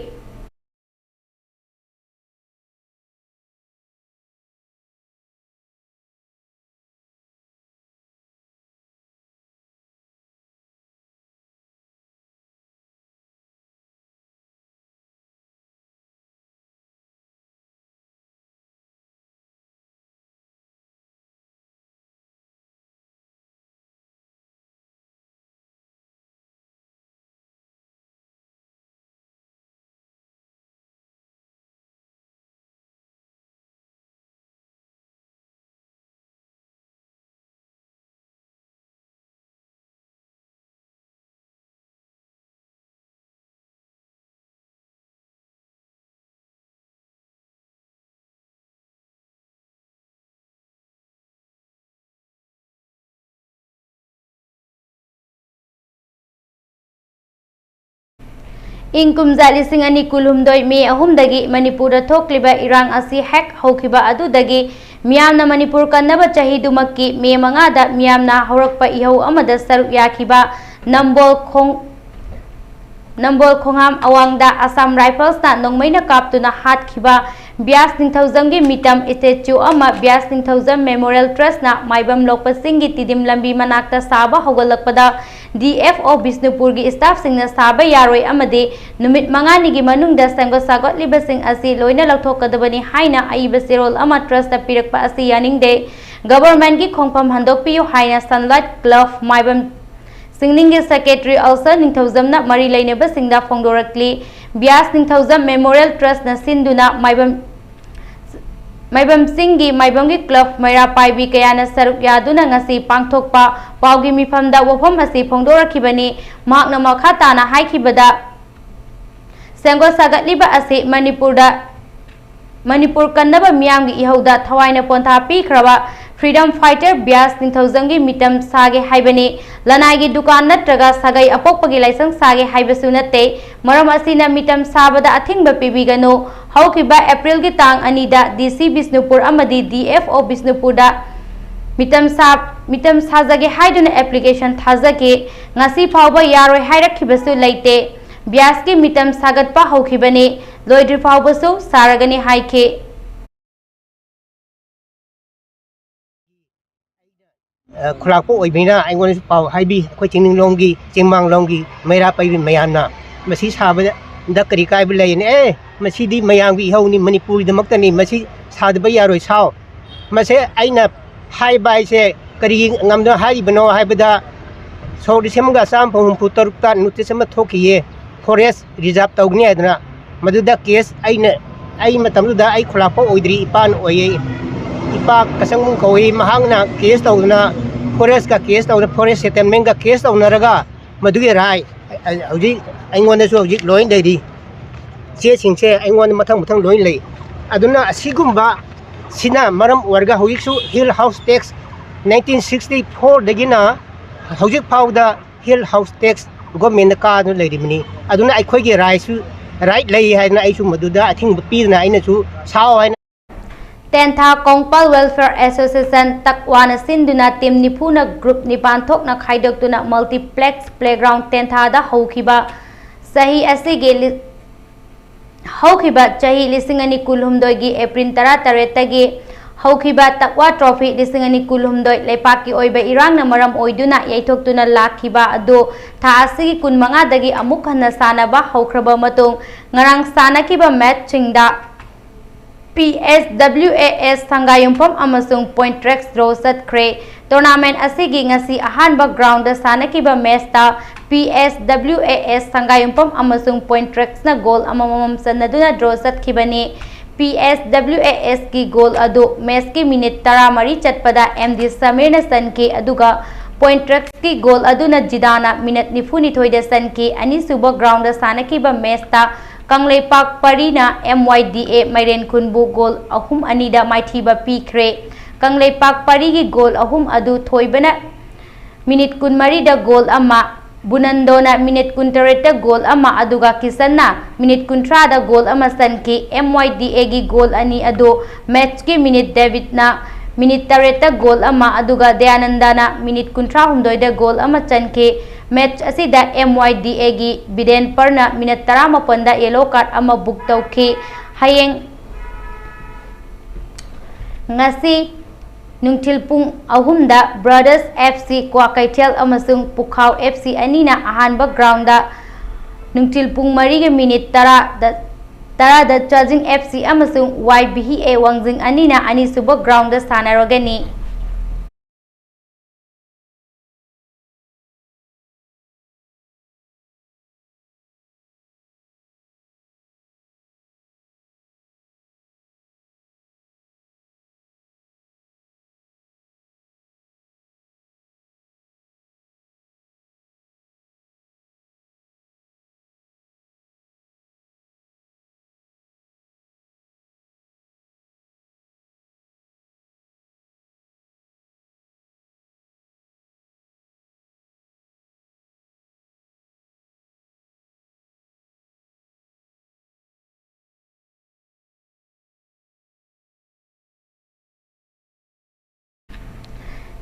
ꯏꯪ ꯀꯨꯝꯖꯥ ꯂꯤꯁꯤꯡ ꯑꯅꯤ ꯀꯨꯟꯍꯨꯝꯗꯣꯏ ꯃꯦ ꯑꯍꯨꯝꯗꯒꯤ ꯃꯅꯤꯄꯨꯔꯗ ꯊꯣꯛꯂꯤꯕ ꯏꯔꯥꯡ ꯑꯁꯤ ꯍꯦꯛ ꯍꯧꯈꯤꯕ ꯑꯗꯨꯗꯒꯤ ꯃꯤꯌꯥꯝꯅ ꯃꯅꯤꯄꯨꯔ ꯀꯟꯅꯕ ꯆꯍꯤꯗꯨꯃꯛꯀꯤ ꯃꯦ ꯃꯉꯥꯗ ꯃꯤꯌꯥꯝꯅ ꯍꯧꯔꯛꯄ ꯏꯍꯧ ꯑꯃꯗ ꯁꯔꯨꯛ ꯌꯥꯈꯤꯕ ꯅꯝꯕꯣꯜ ꯈꯣꯡ-, ꯅꯝꯕꯣꯜ ꯈꯣꯡꯍꯥꯝ ꯑꯋꯥꯡꯗ ꯑꯁꯥꯝ ꯔꯥꯏꯐꯜꯁꯅ ꯅꯣꯡꯃꯩꯅ ꯀꯥꯞꯇꯨꯅ ꯍꯥꯠꯈꯤꯕ ꯕ꯭ꯌꯥꯁ ꯅꯤꯡꯊꯧꯖꯝꯒꯤ ꯃꯤꯇꯝ ꯏꯁꯇꯦꯆꯨ ꯑꯃ ꯕ꯭ꯌꯥꯁ ꯅꯤꯡꯊꯧꯖꯝ ꯃꯦꯃꯣꯔꯤꯌꯦꯜ ꯇ꯭ꯔꯁꯅ ꯃꯥꯏꯕꯝ ꯂꯣꯛꯄꯁꯤꯡꯒꯤ ꯇꯤꯗꯤꯝ ꯂꯝꯕꯤ ꯃꯅꯥꯛꯇ ꯁꯥꯕ ꯍꯧꯒꯠꯂꯛꯄꯗ ꯗꯤ ꯑꯦꯐ ꯑꯣ ꯕꯤꯁꯅꯨꯄꯨꯔꯒꯤ ꯁ꯭ꯇꯥꯐꯁꯤꯡꯅ ꯁꯥꯕ ꯌꯥꯔꯣꯏ ꯑꯃꯗꯤ ꯅꯨꯃꯤꯠ ꯃꯉꯥꯅꯤꯒꯤ ꯃꯅꯨꯡꯗ ꯁꯦꯝꯒꯠ ꯁꯥꯒꯠꯂꯤꯕꯁꯤꯡ ꯑꯁꯤ ꯂꯣꯏꯅ ꯂꯧꯊꯣꯛꯀꯗꯕꯅꯤ ꯍꯥꯏꯅ ꯑꯏꯕ ꯆꯦꯔꯣꯜ ꯑꯃ ꯇ꯭ꯔꯁꯇ ꯄꯤꯔꯛꯄ ꯑꯁꯤ ꯌꯥꯅꯤꯡꯗꯦ꯫ ꯒꯕꯔꯃꯦꯟꯒꯤ ꯈꯣꯡꯐꯝ ꯍꯟꯗꯣꯛꯄꯤꯌꯨ ꯍꯥꯏꯅ ꯁꯟꯂꯥꯏꯠ ꯀ꯭ꯂꯕ ꯃꯥꯏꯕꯝ ꯁꯤꯡꯅꯤꯡꯒꯤ ꯁꯦꯀ꯭ꯔꯦꯇꯔꯤ ꯑꯜꯁꯔ ꯅꯤꯡꯊꯧꯖꯝꯅ ꯃꯔꯤ ꯂꯩꯅꯕꯁꯤꯡꯗ ꯐꯣꯡꯗꯣꯔꯛꯂꯤ꯫ ꯕ꯭ꯌꯥꯁ ꯅꯤꯡꯊꯧꯖꯝ ꯃꯦꯃꯣꯔꯤꯌꯦꯜ ꯇ꯭ꯔꯁꯅ ꯁꯤꯟꯗꯨꯅ ꯃꯥꯏꯕꯝ ꯃꯥꯏꯕꯝꯁꯤꯡꯒꯤ ꯃꯥꯏꯕꯝꯒꯤ ꯀ꯭ꯂꯕ ꯃꯩꯔꯥ ꯄꯥꯏꯕꯤ ꯀꯌꯥꯅ ꯁꯔꯨꯛ ꯌꯥꯗꯨꯅ ꯉꯁꯤ ꯄꯥꯡꯊꯣꯛꯄ ꯄꯥꯎꯒꯤ ꯃꯤꯐꯝꯗ ꯋꯥꯐꯝ ꯑꯁꯤ ꯐꯣꯡꯗꯣꯔꯛꯈꯤꯕꯅꯤ꯫ ꯃꯍꯥꯛꯅ ꯃꯈꯥ ꯇꯥꯅ ꯍꯥꯏꯈꯤꯕꯗ, ꯁꯦꯝꯒꯠ ꯁꯥꯒꯠꯂꯤꯕ ꯑꯁꯤ ꯃꯅꯤꯄꯨꯔꯗ, ꯃꯅꯤꯄꯨꯔ ꯀꯟꯅꯕ ꯃꯤꯌꯥꯝꯒꯤ ꯏꯍꯧꯗ ꯊꯋꯥꯏꯅ ꯄꯣꯟꯊꯥ ꯄꯤꯈ꯭ꯔꯕ ꯐ꯭ꯔꯤꯗꯝ ꯐꯥꯏꯇꯔ ꯕ꯭ꯌꯥꯁ ꯅꯤꯡꯊꯧꯖꯝꯒꯤ ꯃꯤꯇꯝ ꯁꯥꯒꯦ ꯍꯥꯏꯕꯅꯤ꯫ ꯂꯅꯥꯏꯒꯤ ꯗꯨꯀꯥꯟ ꯅꯠꯇ꯭ꯔꯒ ꯁꯥꯒꯩ ꯑꯄꯣꯛꯄꯒꯤ ꯂꯥꯏꯁꯪ ꯁꯥꯒꯦ ꯍꯥꯏꯕꯁꯨ ꯅꯠꯇꯦ꯫ ꯃꯔꯝ ꯑꯁꯤꯅ ꯃꯤꯇꯝ ꯁꯥꯕꯗ ꯑꯊꯤꯡꯕ ꯄꯤꯕꯤꯒꯅꯨ꯫ ꯍꯧꯈꯤꯕ ꯑꯦꯄ꯭ꯔꯤꯜꯒꯤ ꯇꯥꯡ ꯑꯅꯤꯗ ꯗꯤ ꯁꯤ ꯕꯤꯁꯅꯨꯄꯨꯔ ꯑꯃꯗꯤ ꯗꯤ ꯑꯦꯐ ꯑꯣ ꯕꯤꯁꯅꯨꯄꯨꯔꯗ ꯃꯤꯇꯝ ꯁꯥ-, ꯃꯤꯇꯝ ꯁꯥꯖꯒꯦ ꯍꯥꯏꯗꯨꯅ ꯑꯦꯄ꯭ꯂꯤꯀꯦꯁꯟ ꯊꯥꯖꯈꯤ꯫ ꯉꯁꯤ ꯐꯥꯎꯕ ꯌꯥꯔꯣꯏ ꯍꯥꯏꯔꯛꯈꯤꯕꯁꯨ ꯂꯩꯇꯦ꯫ ꯕ꯭ꯌꯥꯁꯀꯤ ꯃꯤꯇꯝ ꯁꯥꯒꯠꯄ ꯍꯧꯈꯤꯕꯅꯤ꯫ ꯂꯣꯏꯗ꯭ꯔꯤ ꯐꯥꯎꯕꯁꯨ ꯁꯥꯔꯒꯅꯤ ꯍꯥꯏꯈꯤ꯫ ꯑ, ꯈꯨꯂꯥꯛꯄ ꯑꯣꯏꯕꯅꯤꯅ ꯑꯩꯉꯣꯟꯗꯁꯨ ꯄꯥꯎ ꯍꯥꯏꯕꯤ, ꯑꯩꯈꯣꯏ ꯆꯤꯡꯅꯨꯡꯂꯣꯝꯒꯤ, ꯆꯤꯡꯃꯥꯡꯂꯣꯝꯒꯤ ꯃꯩꯔꯥ ꯄꯥꯏꯕꯤ ꯃꯌꯥꯝꯅ꯫ ꯃꯁꯤ ꯁꯥꯕꯗ ꯀꯔꯤ ꯀꯥꯏꯕ ꯂꯩꯅꯤ? ꯑꯦ, ꯃꯁꯤꯗꯤ ꯃꯌꯥꯝꯒꯤ ꯏꯍꯧꯅꯤ, ꯃꯅꯤꯄꯨꯔꯒꯤꯗꯃꯛꯇꯅꯤ, ꯃꯁꯤ ꯁꯥꯗꯕ ꯌꯥꯔꯣꯏ, ꯁꯥꯎ꯫ ꯃꯁꯦ ꯑꯩꯅ ꯍꯥꯏꯕ ꯍꯥꯏꯁꯦ ꯀꯔꯤ ꯉꯝꯗꯅ ꯍꯥꯏꯔꯤꯕꯅꯣ ꯍꯥꯏꯕꯗ, ꯁꯣꯛ ꯂꯤꯁꯤꯡ ꯑꯃꯒ ꯆꯥꯝꯃꯥꯄꯟ ꯍꯨꯝꯐꯨ ꯇꯔꯨꯛꯇ ꯅꯣꯇꯤꯁ ꯑꯃ ꯊꯣꯛꯈꯤꯌꯦ, ꯐꯣꯔꯦꯁ ꯔꯤꯖꯥꯔꯚ ꯇꯧꯒꯅꯤ ꯍꯥꯏꯗꯅ꯫ ꯃꯗꯨꯗ ꯀꯦꯁ ꯑꯩꯅ, ꯑꯩ ꯃꯇꯝꯗꯨꯗ ꯑꯩ ꯈꯨꯂꯥꯛꯄ ꯑꯣꯏꯗ꯭ꯔꯤ, ꯏꯄꯥꯅ ꯑꯣꯏꯌꯦ꯫ ꯏꯄꯥ ꯀꯁꯪꯕꯨꯡ ꯀꯧꯏ, ꯃꯍꯥꯛꯅ ꯀꯦꯁ ꯇꯧꯗꯅ, ꯐꯣꯔꯦꯁꯀ ꯀꯦꯁ ꯇꯧꯗꯅ, ꯐꯣꯔꯦꯁ ꯁꯦꯇꯜꯃꯦꯟꯒ ꯀꯦꯁ ꯇꯧꯅꯔꯒ ꯃꯗꯨꯒꯤ ꯔꯥꯏ ꯍꯧꯖꯤꯛ ꯑꯩꯉꯣꯟꯗꯁꯨ ꯍꯧꯖꯤꯛ ꯂꯣꯏ ꯂꯩꯔꯤ꯫ ꯆꯦꯁꯤꯡꯁꯦ ꯑꯩꯉꯣꯟꯗ ꯃꯊꯪ ꯃꯊꯪ ꯂꯣꯏ ꯂꯩ꯫ ꯑꯗꯨꯅ ꯑꯁꯤꯒꯨꯝꯕ ꯁꯤꯅ ꯃꯔꯝ ꯑꯣꯏꯔꯒ ꯍꯧꯖꯤꯛꯁꯨ hill house tax nineteen sixty ꯐꯣꯔꯗꯒꯤꯅ ꯍꯧꯖꯤꯛ ꯐꯥꯎꯕꯗ ꯍꯤꯜ ꯍꯥꯎꯁ ꯇꯦꯛꯁ ꯒꯣꯔꯃꯦꯟꯗ ꯀꯥꯗꯨꯅ ꯂꯩꯔꯤꯕꯅꯤ꯫ ꯑꯗꯨꯅ ꯑꯩꯈꯣꯏꯒꯤ ꯔꯥꯏꯠꯁꯨ, ꯔꯥꯏꯠ ꯂꯩ ꯍꯥꯏꯗꯅ ꯑꯩꯁꯨ ꯃꯗꯨꯗ ꯑꯊꯤꯡꯕ ꯄꯤꯗꯅ ꯑꯩꯅꯁꯨ ꯁꯥꯎ ꯍꯥꯏꯅ ꯇꯦꯟꯊꯥ ꯀꯣꯡꯄꯥꯜ Welfare Association, ꯇꯛꯋꯥꯅ ꯁꯤꯟꯗꯨꯅ ꯇꯤꯝ ꯅꯤꯐꯨꯅ ꯒ꯭ꯔꯨꯞ ꯅꯤꯄꯥꯟ ꯊꯣꯛꯅ ꯈꯥꯏꯗꯣꯛꯇꯨꯅ Multiplex Playground ꯇꯦꯟꯊꯥꯗ ꯍꯧꯈꯤꯕ ꯆꯍꯤ ꯑꯁꯤꯒꯤ ꯂꯤ-, ꯍꯧꯈꯤꯕ ꯆꯍꯤ ꯂꯤꯁꯤꯡ ꯑꯅꯤ ꯀꯨꯟꯍꯨꯝꯗꯣꯏꯒꯤ ꯑꯦꯄ꯭ꯔꯤꯜ ꯇꯔꯥꯇꯔꯦꯠꯇꯒꯤ ꯍꯧꯈꯤꯕ ꯇꯛꯋꯥ ꯇ꯭ꯔꯣꯐꯤ ꯂꯤꯁꯤꯡ ꯑꯅꯤ ꯀꯨꯟꯍꯨꯝꯗꯣꯏ ꯂꯩꯄꯥꯛꯀꯤ ꯑꯣꯏꯕ ꯏꯔꯥꯡꯅ ꯃꯔꯝ ꯑꯣꯏꯗꯨꯅ ꯌꯩꯊꯣꯛꯇꯨꯅ ꯂꯥꯛꯈꯤꯕ ꯑꯗꯨ ꯊꯥ ꯑꯁꯤꯒꯤ ꯀꯨꯟꯃꯉꯥꯗꯒꯤ ꯑꯃꯨꯛ ꯍꯟꯅ ꯁꯥꯟꯅꯕ ꯍꯧꯈ꯭ꯔꯕ ꯃꯇꯨꯡ, ꯉꯔꯥꯡ ꯁꯥꯟꯅꯈꯤꯕ ꯃꯦꯆꯁꯤꯡꯗ P S W A S ꯁꯪꯒꯥꯌꯨꯝꯐꯝ ꯑꯃꯁꯨꯡ Pointrix draw ꯆꯠꯈ꯭ꯔꯦ꯫ ꯇꯣꯔꯅꯥꯃꯦꯟ ꯑꯁꯤꯒꯤ ꯉꯁꯤ ꯑꯍꯥꯟꯕ ꯒ꯭ꯔꯥꯎꯟꯗ ꯁꯥꯟꯅꯈꯤꯕ ꯃꯦꯆꯇ P S W A S ꯁꯪꯒꯥꯌꯨꯝꯐꯝ ꯑꯃꯁꯨꯡ Pointrixꯅ ꯒꯣꯜ ꯑꯃꯃꯝ ꯆꯟꯅꯗꯨꯅ ꯗ꯭ꯔꯣ ꯆꯠꯈꯤꯕꯅꯤ꯫ P S W A Sꯀꯤ ꯒꯣꯜ ꯑꯗꯨ ꯃꯦꯆꯀꯤ ꯃꯤꯅꯤꯠ ꯇꯔꯥꯃꯔꯤ ꯆꯠꯄꯗ M D ꯁꯃꯤꯔꯅ ꯆꯟꯈꯤ, ꯑꯗꯨꯒ Pointrixꯀꯤ ꯒꯣꯜ ꯑꯗꯨꯅ ꯖꯤꯗꯥꯅ ꯃꯤꯅꯤꯠ ꯅꯤꯐꯨꯅꯤꯊꯣꯏꯗ ꯆꯟꯈꯤ꯫ ꯑꯅꯤꯁꯨꯕ ꯒ꯭ꯔꯥꯎꯟꯗ ꯁꯥꯟꯅꯈꯤꯕ ꯃꯦꯆꯇ ꯀꯪꯂꯩꯄꯥꯛ ꯄꯔꯤꯅ M Y D A ꯃꯥꯏꯔꯦꯟꯈꯨꯟꯕꯨ ꯒꯣꯜ ꯑꯍꯨꯝ ꯑꯅꯤꯗ ꯃꯥꯏꯊꯤꯕ ꯄꯤꯈ꯭ꯔꯦ꯫ ꯀꯪꯂꯩꯄꯥꯛ ꯄꯔꯤꯒꯤ ꯒꯣꯜ ꯑꯍꯨꯝ ꯑꯗꯨ ꯊꯣꯏꯕꯅ ꯃꯤꯅꯤꯠ ꯀꯨꯟꯃꯔꯤꯗ ꯒꯣꯜ ꯑꯃ, ꯕꯨꯅꯟꯗꯣꯅ ꯃꯤꯅꯤꯠ ꯀꯨꯟꯇꯔꯦꯠꯇ ꯒꯣꯜ ꯑꯃ, ꯑꯗꯨꯒ ꯀꯤꯁꯟꯅ ꯃꯤꯅꯤꯠ ꯀꯨꯟꯊ꯭ꯔꯥꯗ ꯒꯣꯜ ꯑꯃ ꯆꯟꯈꯤ꯫ M Y D Aꯒꯤ ꯒꯣꯜ ꯑꯅꯤ ꯑꯗꯨ ꯃꯦꯆꯀꯤ ꯃꯤꯅꯤꯠ ꯗꯦꯕꯤꯠꯅ ꯃꯤꯅꯤꯠ ꯇꯔꯦꯠꯇ ꯒꯣꯜ ꯑꯃ, ꯑꯗꯨꯒ ꯗꯌꯥꯅꯟꯗꯅ ꯃꯤꯅꯤꯠ ꯀꯨꯟꯊ꯭ꯔꯥꯍꯨꯝꯗꯣꯏꯗ ꯒꯣꯜ ꯑꯃ ꯆꯟꯈꯤ꯫ ꯃꯦꯆ ꯑꯁꯤꯗ M Y D Aꯒꯤ ꯕꯤꯗꯦꯟ ꯄꯔꯅ ꯃꯤꯅꯤꯠ ꯇꯔꯥꯃꯥꯄꯟꯗ ꯌꯦꯂꯣ ꯀꯥꯔꯗ ꯑꯃ ꯕꯨꯛ ꯇꯧꯈꯤ꯫ ꯍꯌꯦꯡ, ꯉꯁꯤ ꯅꯨꯡꯊꯤꯜ ꯄꯨꯡ ꯑꯍꯨꯝꯗ Brothers F C ꯀ꯭ꯋꯥꯀꯩꯊꯦꯜ ꯑꯃꯁꯨꯡ ꯄꯨꯈꯥꯎ F C ꯑꯅꯤꯅ ꯑꯍꯥꯟꯕ ꯒ꯭ꯔꯥꯎꯟꯗ, ꯅꯨꯡꯊꯤꯜ ꯄꯨꯡ ꯃꯔꯤꯒꯤ ꯃꯤꯅꯤꯠ ꯇꯔꯥꯗ, ꯇꯔꯥꯗ Charging F C ꯑꯃꯁꯨꯡ Y B A ꯋꯥꯡꯖꯤꯡ ꯑꯅꯤꯅ ꯑꯅꯤꯁꯨꯕ ꯒ꯭ꯔꯥꯎꯟꯗ ꯁꯥꯟꯅꯔꯒꯅꯤ꯫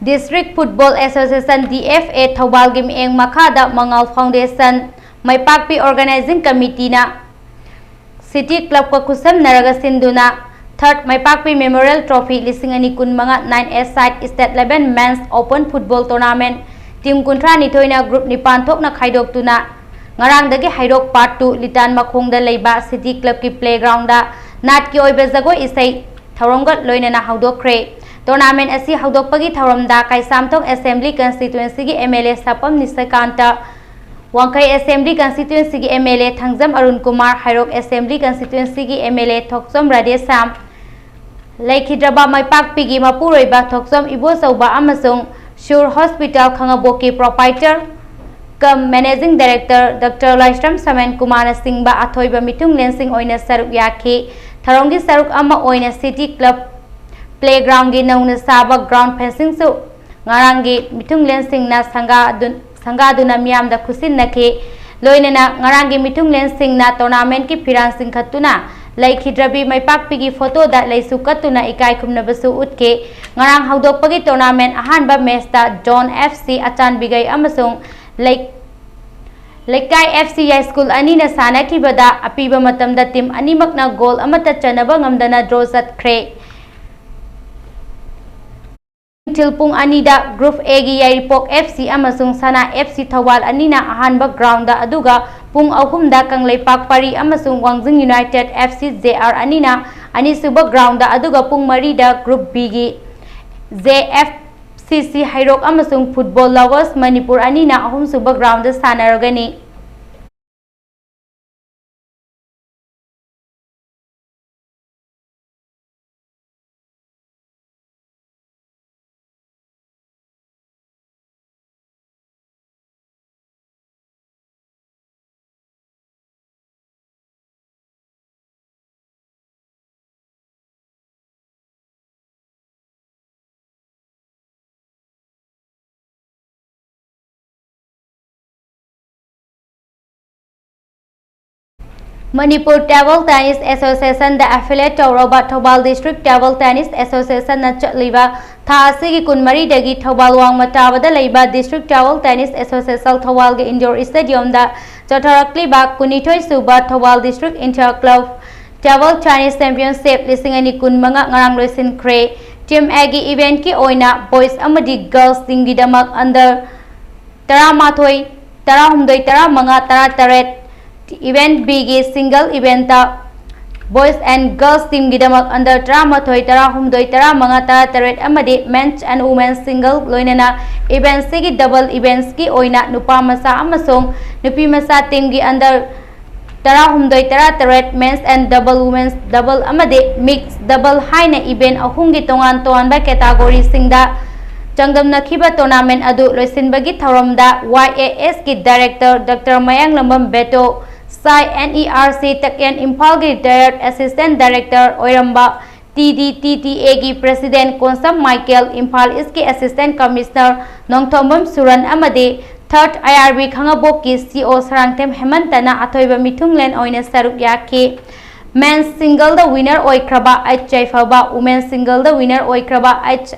District Football Association, D F A, ꯊꯧꯕꯥꯜꯒꯤ ꯃꯤꯠꯌꯦꯡ ꯃꯈꯥꯗ ꯃꯉꯥꯜ Foundation, ꯃꯩꯄꯥꯛꯄꯤ Organizing Committeeꯅ City Clubꯀ ꯈꯨꯠꯁꯝꯅꯔꯒ ꯁꯤꯟꯗꯨꯅ Third ꯃꯩꯄꯥꯛꯄꯤ Memorial Trophy ꯂꯤꯁꯤꯡ ꯑꯅꯤ ꯀꯨꯟꯃꯉꯥ Nine-a-side State Level Men's Open Football Tournament team ꯀꯨꯟꯊ꯭ꯔꯥ ꯅꯤꯊꯣꯏꯅ group ꯅꯤꯄꯥꯟ ꯊꯣꯛꯅ ꯈꯥꯏꯗꯣꯛꯇꯨꯅ ꯉꯔꯥꯡꯗꯒꯤ ꯍꯩꯔꯣꯛ Part two ꯂꯤꯇꯥꯟ ꯃꯈꯣꯡꯗ ꯂꯩꯕ City Clubꯀꯤ playgroundꯗ ꯅꯥꯠꯀꯤ ꯑꯣꯏꯕ ꯖꯒꯣꯏ ꯏꯁꯩ ꯊꯧꯔꯝꯒ ꯂꯣꯏꯅꯅ ꯍꯧꯗꯣꯛꯈ꯭ꯔꯦ꯫ Tournament ꯑꯁꯤ ꯍꯧꯗꯣꯛꯄꯒꯤ ꯊꯧꯔꯝꯗ Keishamthong Assembly Constituencyꯒꯤ M L A ꯁꯥꯄꯝ ꯅꯤꯁꯥꯀꯥꯟꯇ, ꯋꯥꯡꯈꯩ Assembly Constituencyꯒꯤ M L A Thangjam Arun Kumar, Heirok Assembly Constituencyꯒꯤ M L A ꯊꯣꯛꯆꯣꯝ ꯔꯥꯙꯦꯁ꯭ꯌꯥꯝ, ꯂꯩꯈꯤꯗ꯭ꯔꯕ ꯃꯩꯄꯥꯛꯄꯤꯒꯤ ꯃꯄꯨꯔꯣꯏꯕ ꯊꯣꯛꯆꯣꯝ ꯏꯕꯣꯆꯧꯕ ꯑꯃꯁꯨꯡ ꯁꯨꯔ Hospital ꯈꯥꯉꯕꯣꯛꯀꯤ proprietor cum Managing Director Doctor ꯂꯥꯏꯁ꯭ꯔꯝ ꯁꯃꯦꯟ ꯀꯨꯃꯥꯔꯅꯆꯤꯡꯕ ꯑꯊꯣꯏꯕ ꯃꯤꯊꯨꯡꯂꯦꯟꯁꯤꯡ ꯑꯣꯏꯅ ꯁꯔꯨꯛ ꯌꯥꯈꯤ꯫ ꯊꯧꯔꯝꯒꯤ ꯁꯔꯨꯛ ꯑꯃ ꯑꯣꯏꯅ City Club playgroundꯒꯤ ꯅꯧꯅ ꯁꯥꯕ ground fencingꯁꯨ ꯉꯔꯥꯡꯒꯤ ꯃꯤꯊꯨꯡꯂꯦꯟꯁꯤꯡꯅ ꯁꯪꯒꯥꯗꯨ-, ꯁꯪꯒꯥꯗꯨꯅ ꯃꯤꯌꯥꯝꯗ ꯈꯨꯠꯁꯤꯟꯅꯈꯤ꯫ ꯂꯣꯏꯅꯅ ꯉꯔꯥꯡꯒꯤ ꯃꯤꯊꯨꯡꯂꯦꯟꯁꯤꯡꯅ tournamentꯀꯤ ꯐꯤꯔꯥꯟ ꯆꯤꯡꯈꯠꯇꯨꯅ ꯂꯩꯈꯤꯗ꯭ꯔꯕꯤ ꯃꯩꯄꯥꯛꯄꯤꯒꯤ photoꯗ ꯂꯩꯁꯨ ꯀꯠꯇꯨꯅ ꯏꯀꯥꯏ ꯈꯨꯝꯅꯕꯁꯨ ꯎꯠꯈꯤ꯫ ꯉꯔꯥꯡ ꯍꯧꯗꯣꯛꯄꯒꯤ tournament ꯑꯍꯥꯟꯕ matchꯇ Zone F C ꯑꯆꯥꯟꯕꯤꯒꯩ ꯑꯃꯁꯨꯡ ꯂꯩ-, ꯂꯩꯀꯥꯏ F C ꯌꯥꯏꯁ꯭ꯀꯨꯜ ꯑꯅꯤꯅ ꯁꯥꯟꯅꯈꯤꯕꯗ ꯑꯄꯤꯕ ꯃꯇꯝꯗ team ꯑꯅꯤꯃꯛꯅ goal ꯑꯃꯠꯇ ꯆꯟꯅꯕ ꯉꯝꯗꯅ draw ꯆꯠꯈ꯭ꯔꯦ꯫ ꯅꯨꯡꯊꯤꯜ ꯄꯨꯡ ꯑꯅꯤꯗ Group Aꯒꯤ ꯌꯥꯏꯔꯤꯄꯣꯛ F C ꯑꯃꯁꯨꯡ ꯁꯅꯥ F C ꯊꯧꯕꯥꯜ ꯑꯅꯤꯅ ꯑꯍꯥꯟꯕ groundꯗ, ꯑꯗꯨꯒ ꯄꯨꯡ ꯑꯍꯨꯝꯗ ꯀꯪꯂꯩꯄꯥꯛ ꯄꯔꯤ ꯑꯃꯁꯨꯡ ꯋꯥꯡꯖꯤꯡ United F C J R ꯑꯅꯤꯅ ꯑꯅꯤꯁꯨꯕ groundꯗ, ꯑꯗꯨꯒ ꯄꯨꯡ ꯃꯔꯤꯗ Group Bꯒꯤ J F C C ꯍꯩꯔꯣꯛ ꯑꯃꯁꯨꯡ Football Lovers ꯃꯅꯤꯄꯨꯔ ꯑꯅꯤꯅ ꯑꯍꯨꯝꯁꯨꯕ groundꯗ ꯁꯥꯟꯅꯔꯒꯅꯤ꯫ Manipur Table Tennis Association ꯗ affiliate ꯇꯧꯔꯕ Thoubal District Table Tennis Association ꯅ ꯆꯠꯂꯤꯕ ꯊꯥ ꯑꯁꯤꯒꯤ ꯀꯨꯟꯃꯔꯤꯗꯒꯤ ꯊꯧꯕꯥꯜ ꯋꯥꯡꯃ ꯇꯥꯕꯗ ꯂꯩꯕ District Table Tennis Association ꯊꯧꯕꯥꯜꯒꯤ indoor stadium ꯗ ꯆꯠꯊꯔꯛꯂꯤꯕ ꯀꯨꯟꯅꯤꯊꯣꯏ ꯁꯨꯕ Thoubal District Inter Club Table Tennis Championship ꯂꯤꯁꯤꯡ ꯑꯅꯤ ꯀꯨꯟꯃꯉꯥ ꯉꯔꯥꯡ ꯂꯣꯏꯁꯤꯟꯈ꯭ꯔꯦ꯫ Team A ꯒꯤ event ꯀꯤ ꯑꯣꯏꯅ boys ꯑꯃꯗꯤ girls team ꯒꯤꯗꯃꯛ under ꯇꯔꯥꯃꯥꯊꯣꯏ, ꯇꯔꯥꯍꯨꯝꯗꯣꯏ, ꯇꯔꯥꯃꯉꯥ, ꯇꯔꯥꯇꯔꯦꯠ, event B ꯒꯤ single event ꯇ boys and girls team ꯒꯤꯗꯃꯛ under ꯇꯔꯥꯃꯥꯊꯣꯏ, ꯇꯔꯥꯍꯨꯝꯗꯣꯏ, ꯇꯔꯥꯃꯉꯥ, ꯇꯔꯥꯇꯔꯦꯠ ꯑꯃꯗꯤ men's and women's single ꯂꯣꯏꯅꯅ event C ꯒꯤ double events ꯀꯤ ꯑꯣꯏꯅ ꯅꯨꯄꯥ ꯃꯆꯥ ꯑꯃꯁꯨꯡ ꯅꯨꯄꯤ ꯃꯆꯥ team ꯒꯤ under ꯇꯔꯥꯍꯨꯝꯗꯣꯏ, ꯇꯔꯥꯇꯔꯦꯠ men's and double women's double ꯑꯃꯗꯤ mix double ꯍꯥꯏꯅ event ꯑꯍꯨꯝꯒꯤ ꯇꯣꯉꯥꯟ ꯇꯣꯉꯥꯟꯕ category ꯁꯤꯡꯗ ꯆꯥꯡꯗꯝꯅꯈꯤꯕ tournament ꯑꯗꯨ ꯂꯣꯏꯁꯤꯟꯕꯒꯤ ꯊꯧꯔꯝꯗ Y A S ꯀꯤ director Doctor ꯃꯌꯥꯡꯂꯝꯕꯝ ꯕꯦꯇꯣ, ꯁꯥꯏ N E R C ꯇꯛꯌꯦꯟ ꯏꯝꯐꯥꯜꯒꯤ retired assistant director ꯑꯣꯏꯔꯝꯕ T D T T A ꯒꯤ president Konsam Michael, Imphal East ꯀꯤ assistant commissioner ꯅꯣꯡꯊꯣꯝꯕꯝ ꯁꯨꯔꯟ ꯑꯃꯗꯤ third I R B ꯈꯥꯉꯕꯣꯛꯀꯤ C O Sarangthem ꯍꯦꯃꯟꯇꯅ ꯑꯊꯣꯏꯕ ꯃꯤꯊꯨꯡꯂꯦꯟ ꯑꯣꯏꯅ ꯁꯔꯨꯛ ꯌꯥꯈꯤ꯫ Men's single ꯗ winner ꯑꯣꯏꯈ꯭ꯔꯕ H ꯌꯥꯏꯐꯕ, women's single ꯗ winner ꯑꯣꯏꯈ꯭ꯔꯕ H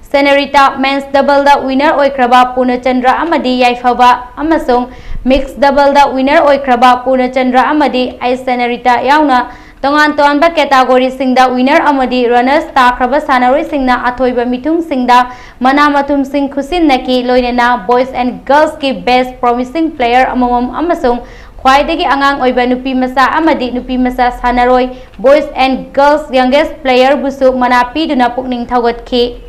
ꯁꯦꯅꯔꯤꯇꯥ, men's double ꯗ winner ꯑꯣꯏꯈ꯭ꯔꯕ ꯄꯨꯔꯅꯆꯟꯗ꯭ꯔ ꯑꯃꯗꯤ ꯌꯥꯏꯐꯕ, ꯑꯃꯁꯨꯡ mix double ꯗ winner ꯑꯣꯏꯈ꯭ꯔꯕ ꯄꯨꯔꯅꯆꯟꯗ꯭ꯔ ꯑꯃꯗꯤ ꯑꯩ ꯁꯦꯅꯔꯤꯇꯥ ꯌꯥꯎꯅ ꯇꯣꯉꯥꯟ ꯇꯣꯉꯥꯟꯕ category ꯁꯤꯡꯗ winner ꯑꯃꯗꯤ runners ꯇꯥꯈ꯭ꯔꯕ ꯁꯥꯟꯅꯔꯣꯏꯁꯤꯡꯅ ꯑꯊꯣꯏꯕ ꯃꯤꯊꯨꯡꯁꯤꯡꯗ ꯃꯅꯥ ꯃꯊꯨꯝꯁꯤꯡ ꯈꯨꯠꯁꯤꯟꯅꯈꯤ꯫ ꯂꯣꯏꯅꯅ boys and girls ꯀꯤ best promising player ꯑꯃꯃꯝ ꯑꯃꯁꯨꯡ ꯈ꯭ꯋꯥꯏꯗꯒꯤ ꯑꯉꯥꯡ ꯑꯣꯏꯕ ꯅꯨꯄꯤ ꯃꯆꯥ ꯑꯃꯗꯤ ꯅꯨꯄꯤ ꯃꯆꯥ ꯁꯥꯟꯅꯔꯣꯏ, boys and girls youngest player ꯕꯨꯁꯨ ꯃꯅꯥ ꯄꯤꯗꯨꯅ ꯄꯨꯛꯅꯤꯡ ꯊꯧꯒꯠꯈꯤ꯫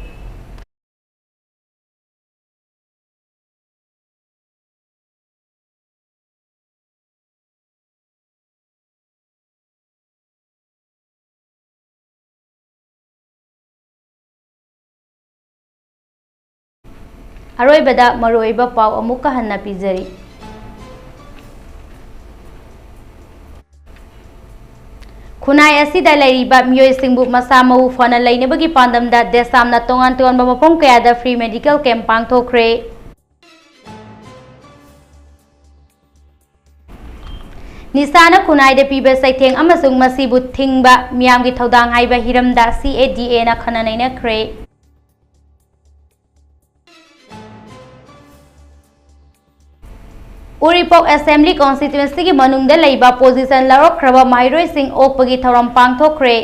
ꯑꯔꯣꯏꯕꯗ ꯃꯔꯨꯑꯣꯏꯕ ꯄꯥꯎ ꯑꯃꯨꯛꯀ ꯍꯟꯅ ꯄꯤꯖꯔꯤ꯫ ꯈꯨꯟꯅꯥꯏ ꯑꯁꯤꯗ ꯂꯩꯔꯤꯕ ꯃꯤꯑꯣꯏꯁꯤꯡꯕꯨ ꯃꯁꯥ ꯃꯎ ꯐꯅ ꯂꯩꯅꯕꯒꯤ ꯄꯥꯟꯗꯝꯗ ꯗꯦꯁꯥꯝꯅ ꯇꯣꯉꯥꯟ ꯇꯣꯉꯥꯟꯕ ꯃꯐꯝ ꯀꯌꯥꯗ free medical camp ꯄꯥꯡꯊꯣꯛꯈ꯭ꯔꯦ꯫ ꯅꯤꯁꯥꯅ ꯈꯨꯟꯅꯥꯏꯗ ꯄꯤꯕ ꯆꯩꯊꯦꯡ ꯑꯃꯁꯨꯡ ꯃꯁꯤꯕꯨ ꯊꯤꯡꯕ ꯃꯤꯌꯥꯝꯒꯤ ꯊꯧꯗꯥꯡ ꯍꯥꯏꯕ ꯍꯤꯔꯝꯗ C A D Aꯅ ꯈꯟꯅ ꯅꯩꯅꯈ꯭ꯔꯦ꯫ ꯎꯔꯤꯄꯣꯛ Assembly Constituencyꯒꯤ ꯃꯅꯨꯡꯗ ꯂꯩꯕ position ꯂꯧꯔꯛꯈ꯭ꯔꯕ ꯃꯍꯩꯔꯣꯏꯁꯤꯡ ꯑꯣꯛꯄꯒꯤ ꯊꯧꯔꯝ ꯄꯥꯡꯊꯣꯛꯈ꯭ꯔꯦ꯫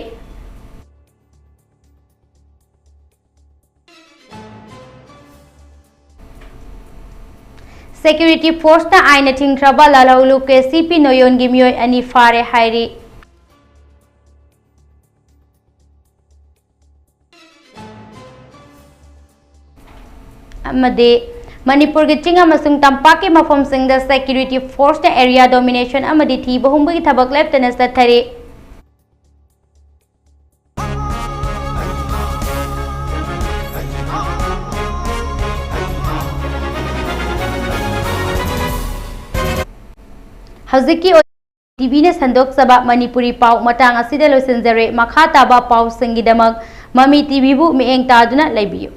Security forceꯅ ꯑꯥꯏꯟꯅ ꯊꯤꯡꯈ꯭ꯔꯕ ꯂꯥꯜꯍꯧꯂꯨꯞ K C P ꯅꯣꯌꯣꯟꯒꯤ ꯃꯤꯑꯣꯏ ꯑꯅꯤ ꯐꯥꯔꯦ ꯍꯥꯏꯔꯤ꯫ ꯑꯃꯗꯤ ꯃꯅꯤꯄꯨꯔꯒꯤ ꯆꯤꯡ ꯑꯃꯁꯨꯡ ꯇꯝꯄꯥꯛꯀꯤ ꯃꯐꯝꯁꯤꯡꯗ security forceꯅ area domination ꯑꯃꯗꯤ ꯊꯤꯕ ꯍꯨꯝꯕꯒꯤ ꯊꯕꯛ ꯂꯦꯞꯇꯅ ꯆꯠꯊꯔꯤ꯫ ꯍꯧꯖꯤꯛꯀꯤ ꯑꯣꯏꯅ TVꯅ ꯁꯟꯗꯣꯛꯆꯕ ꯃꯅꯤꯄꯨꯔꯤ ꯄꯥꯎ ꯃꯇꯥꯡ ꯑꯁꯤꯗ ꯂꯣꯏꯁꯤꯟꯖꯔꯦ꯫ ꯃꯈꯥ ꯇꯥꯕ ꯄꯥꯎꯁꯤꯡꯒꯤꯗꯃꯛ ꯃꯃꯤ TVꯕꯨ ꯃꯤꯠꯌꯦꯡ ꯇꯥꯗꯨꯅ ꯂꯩꯕꯤꯌꯨ꯫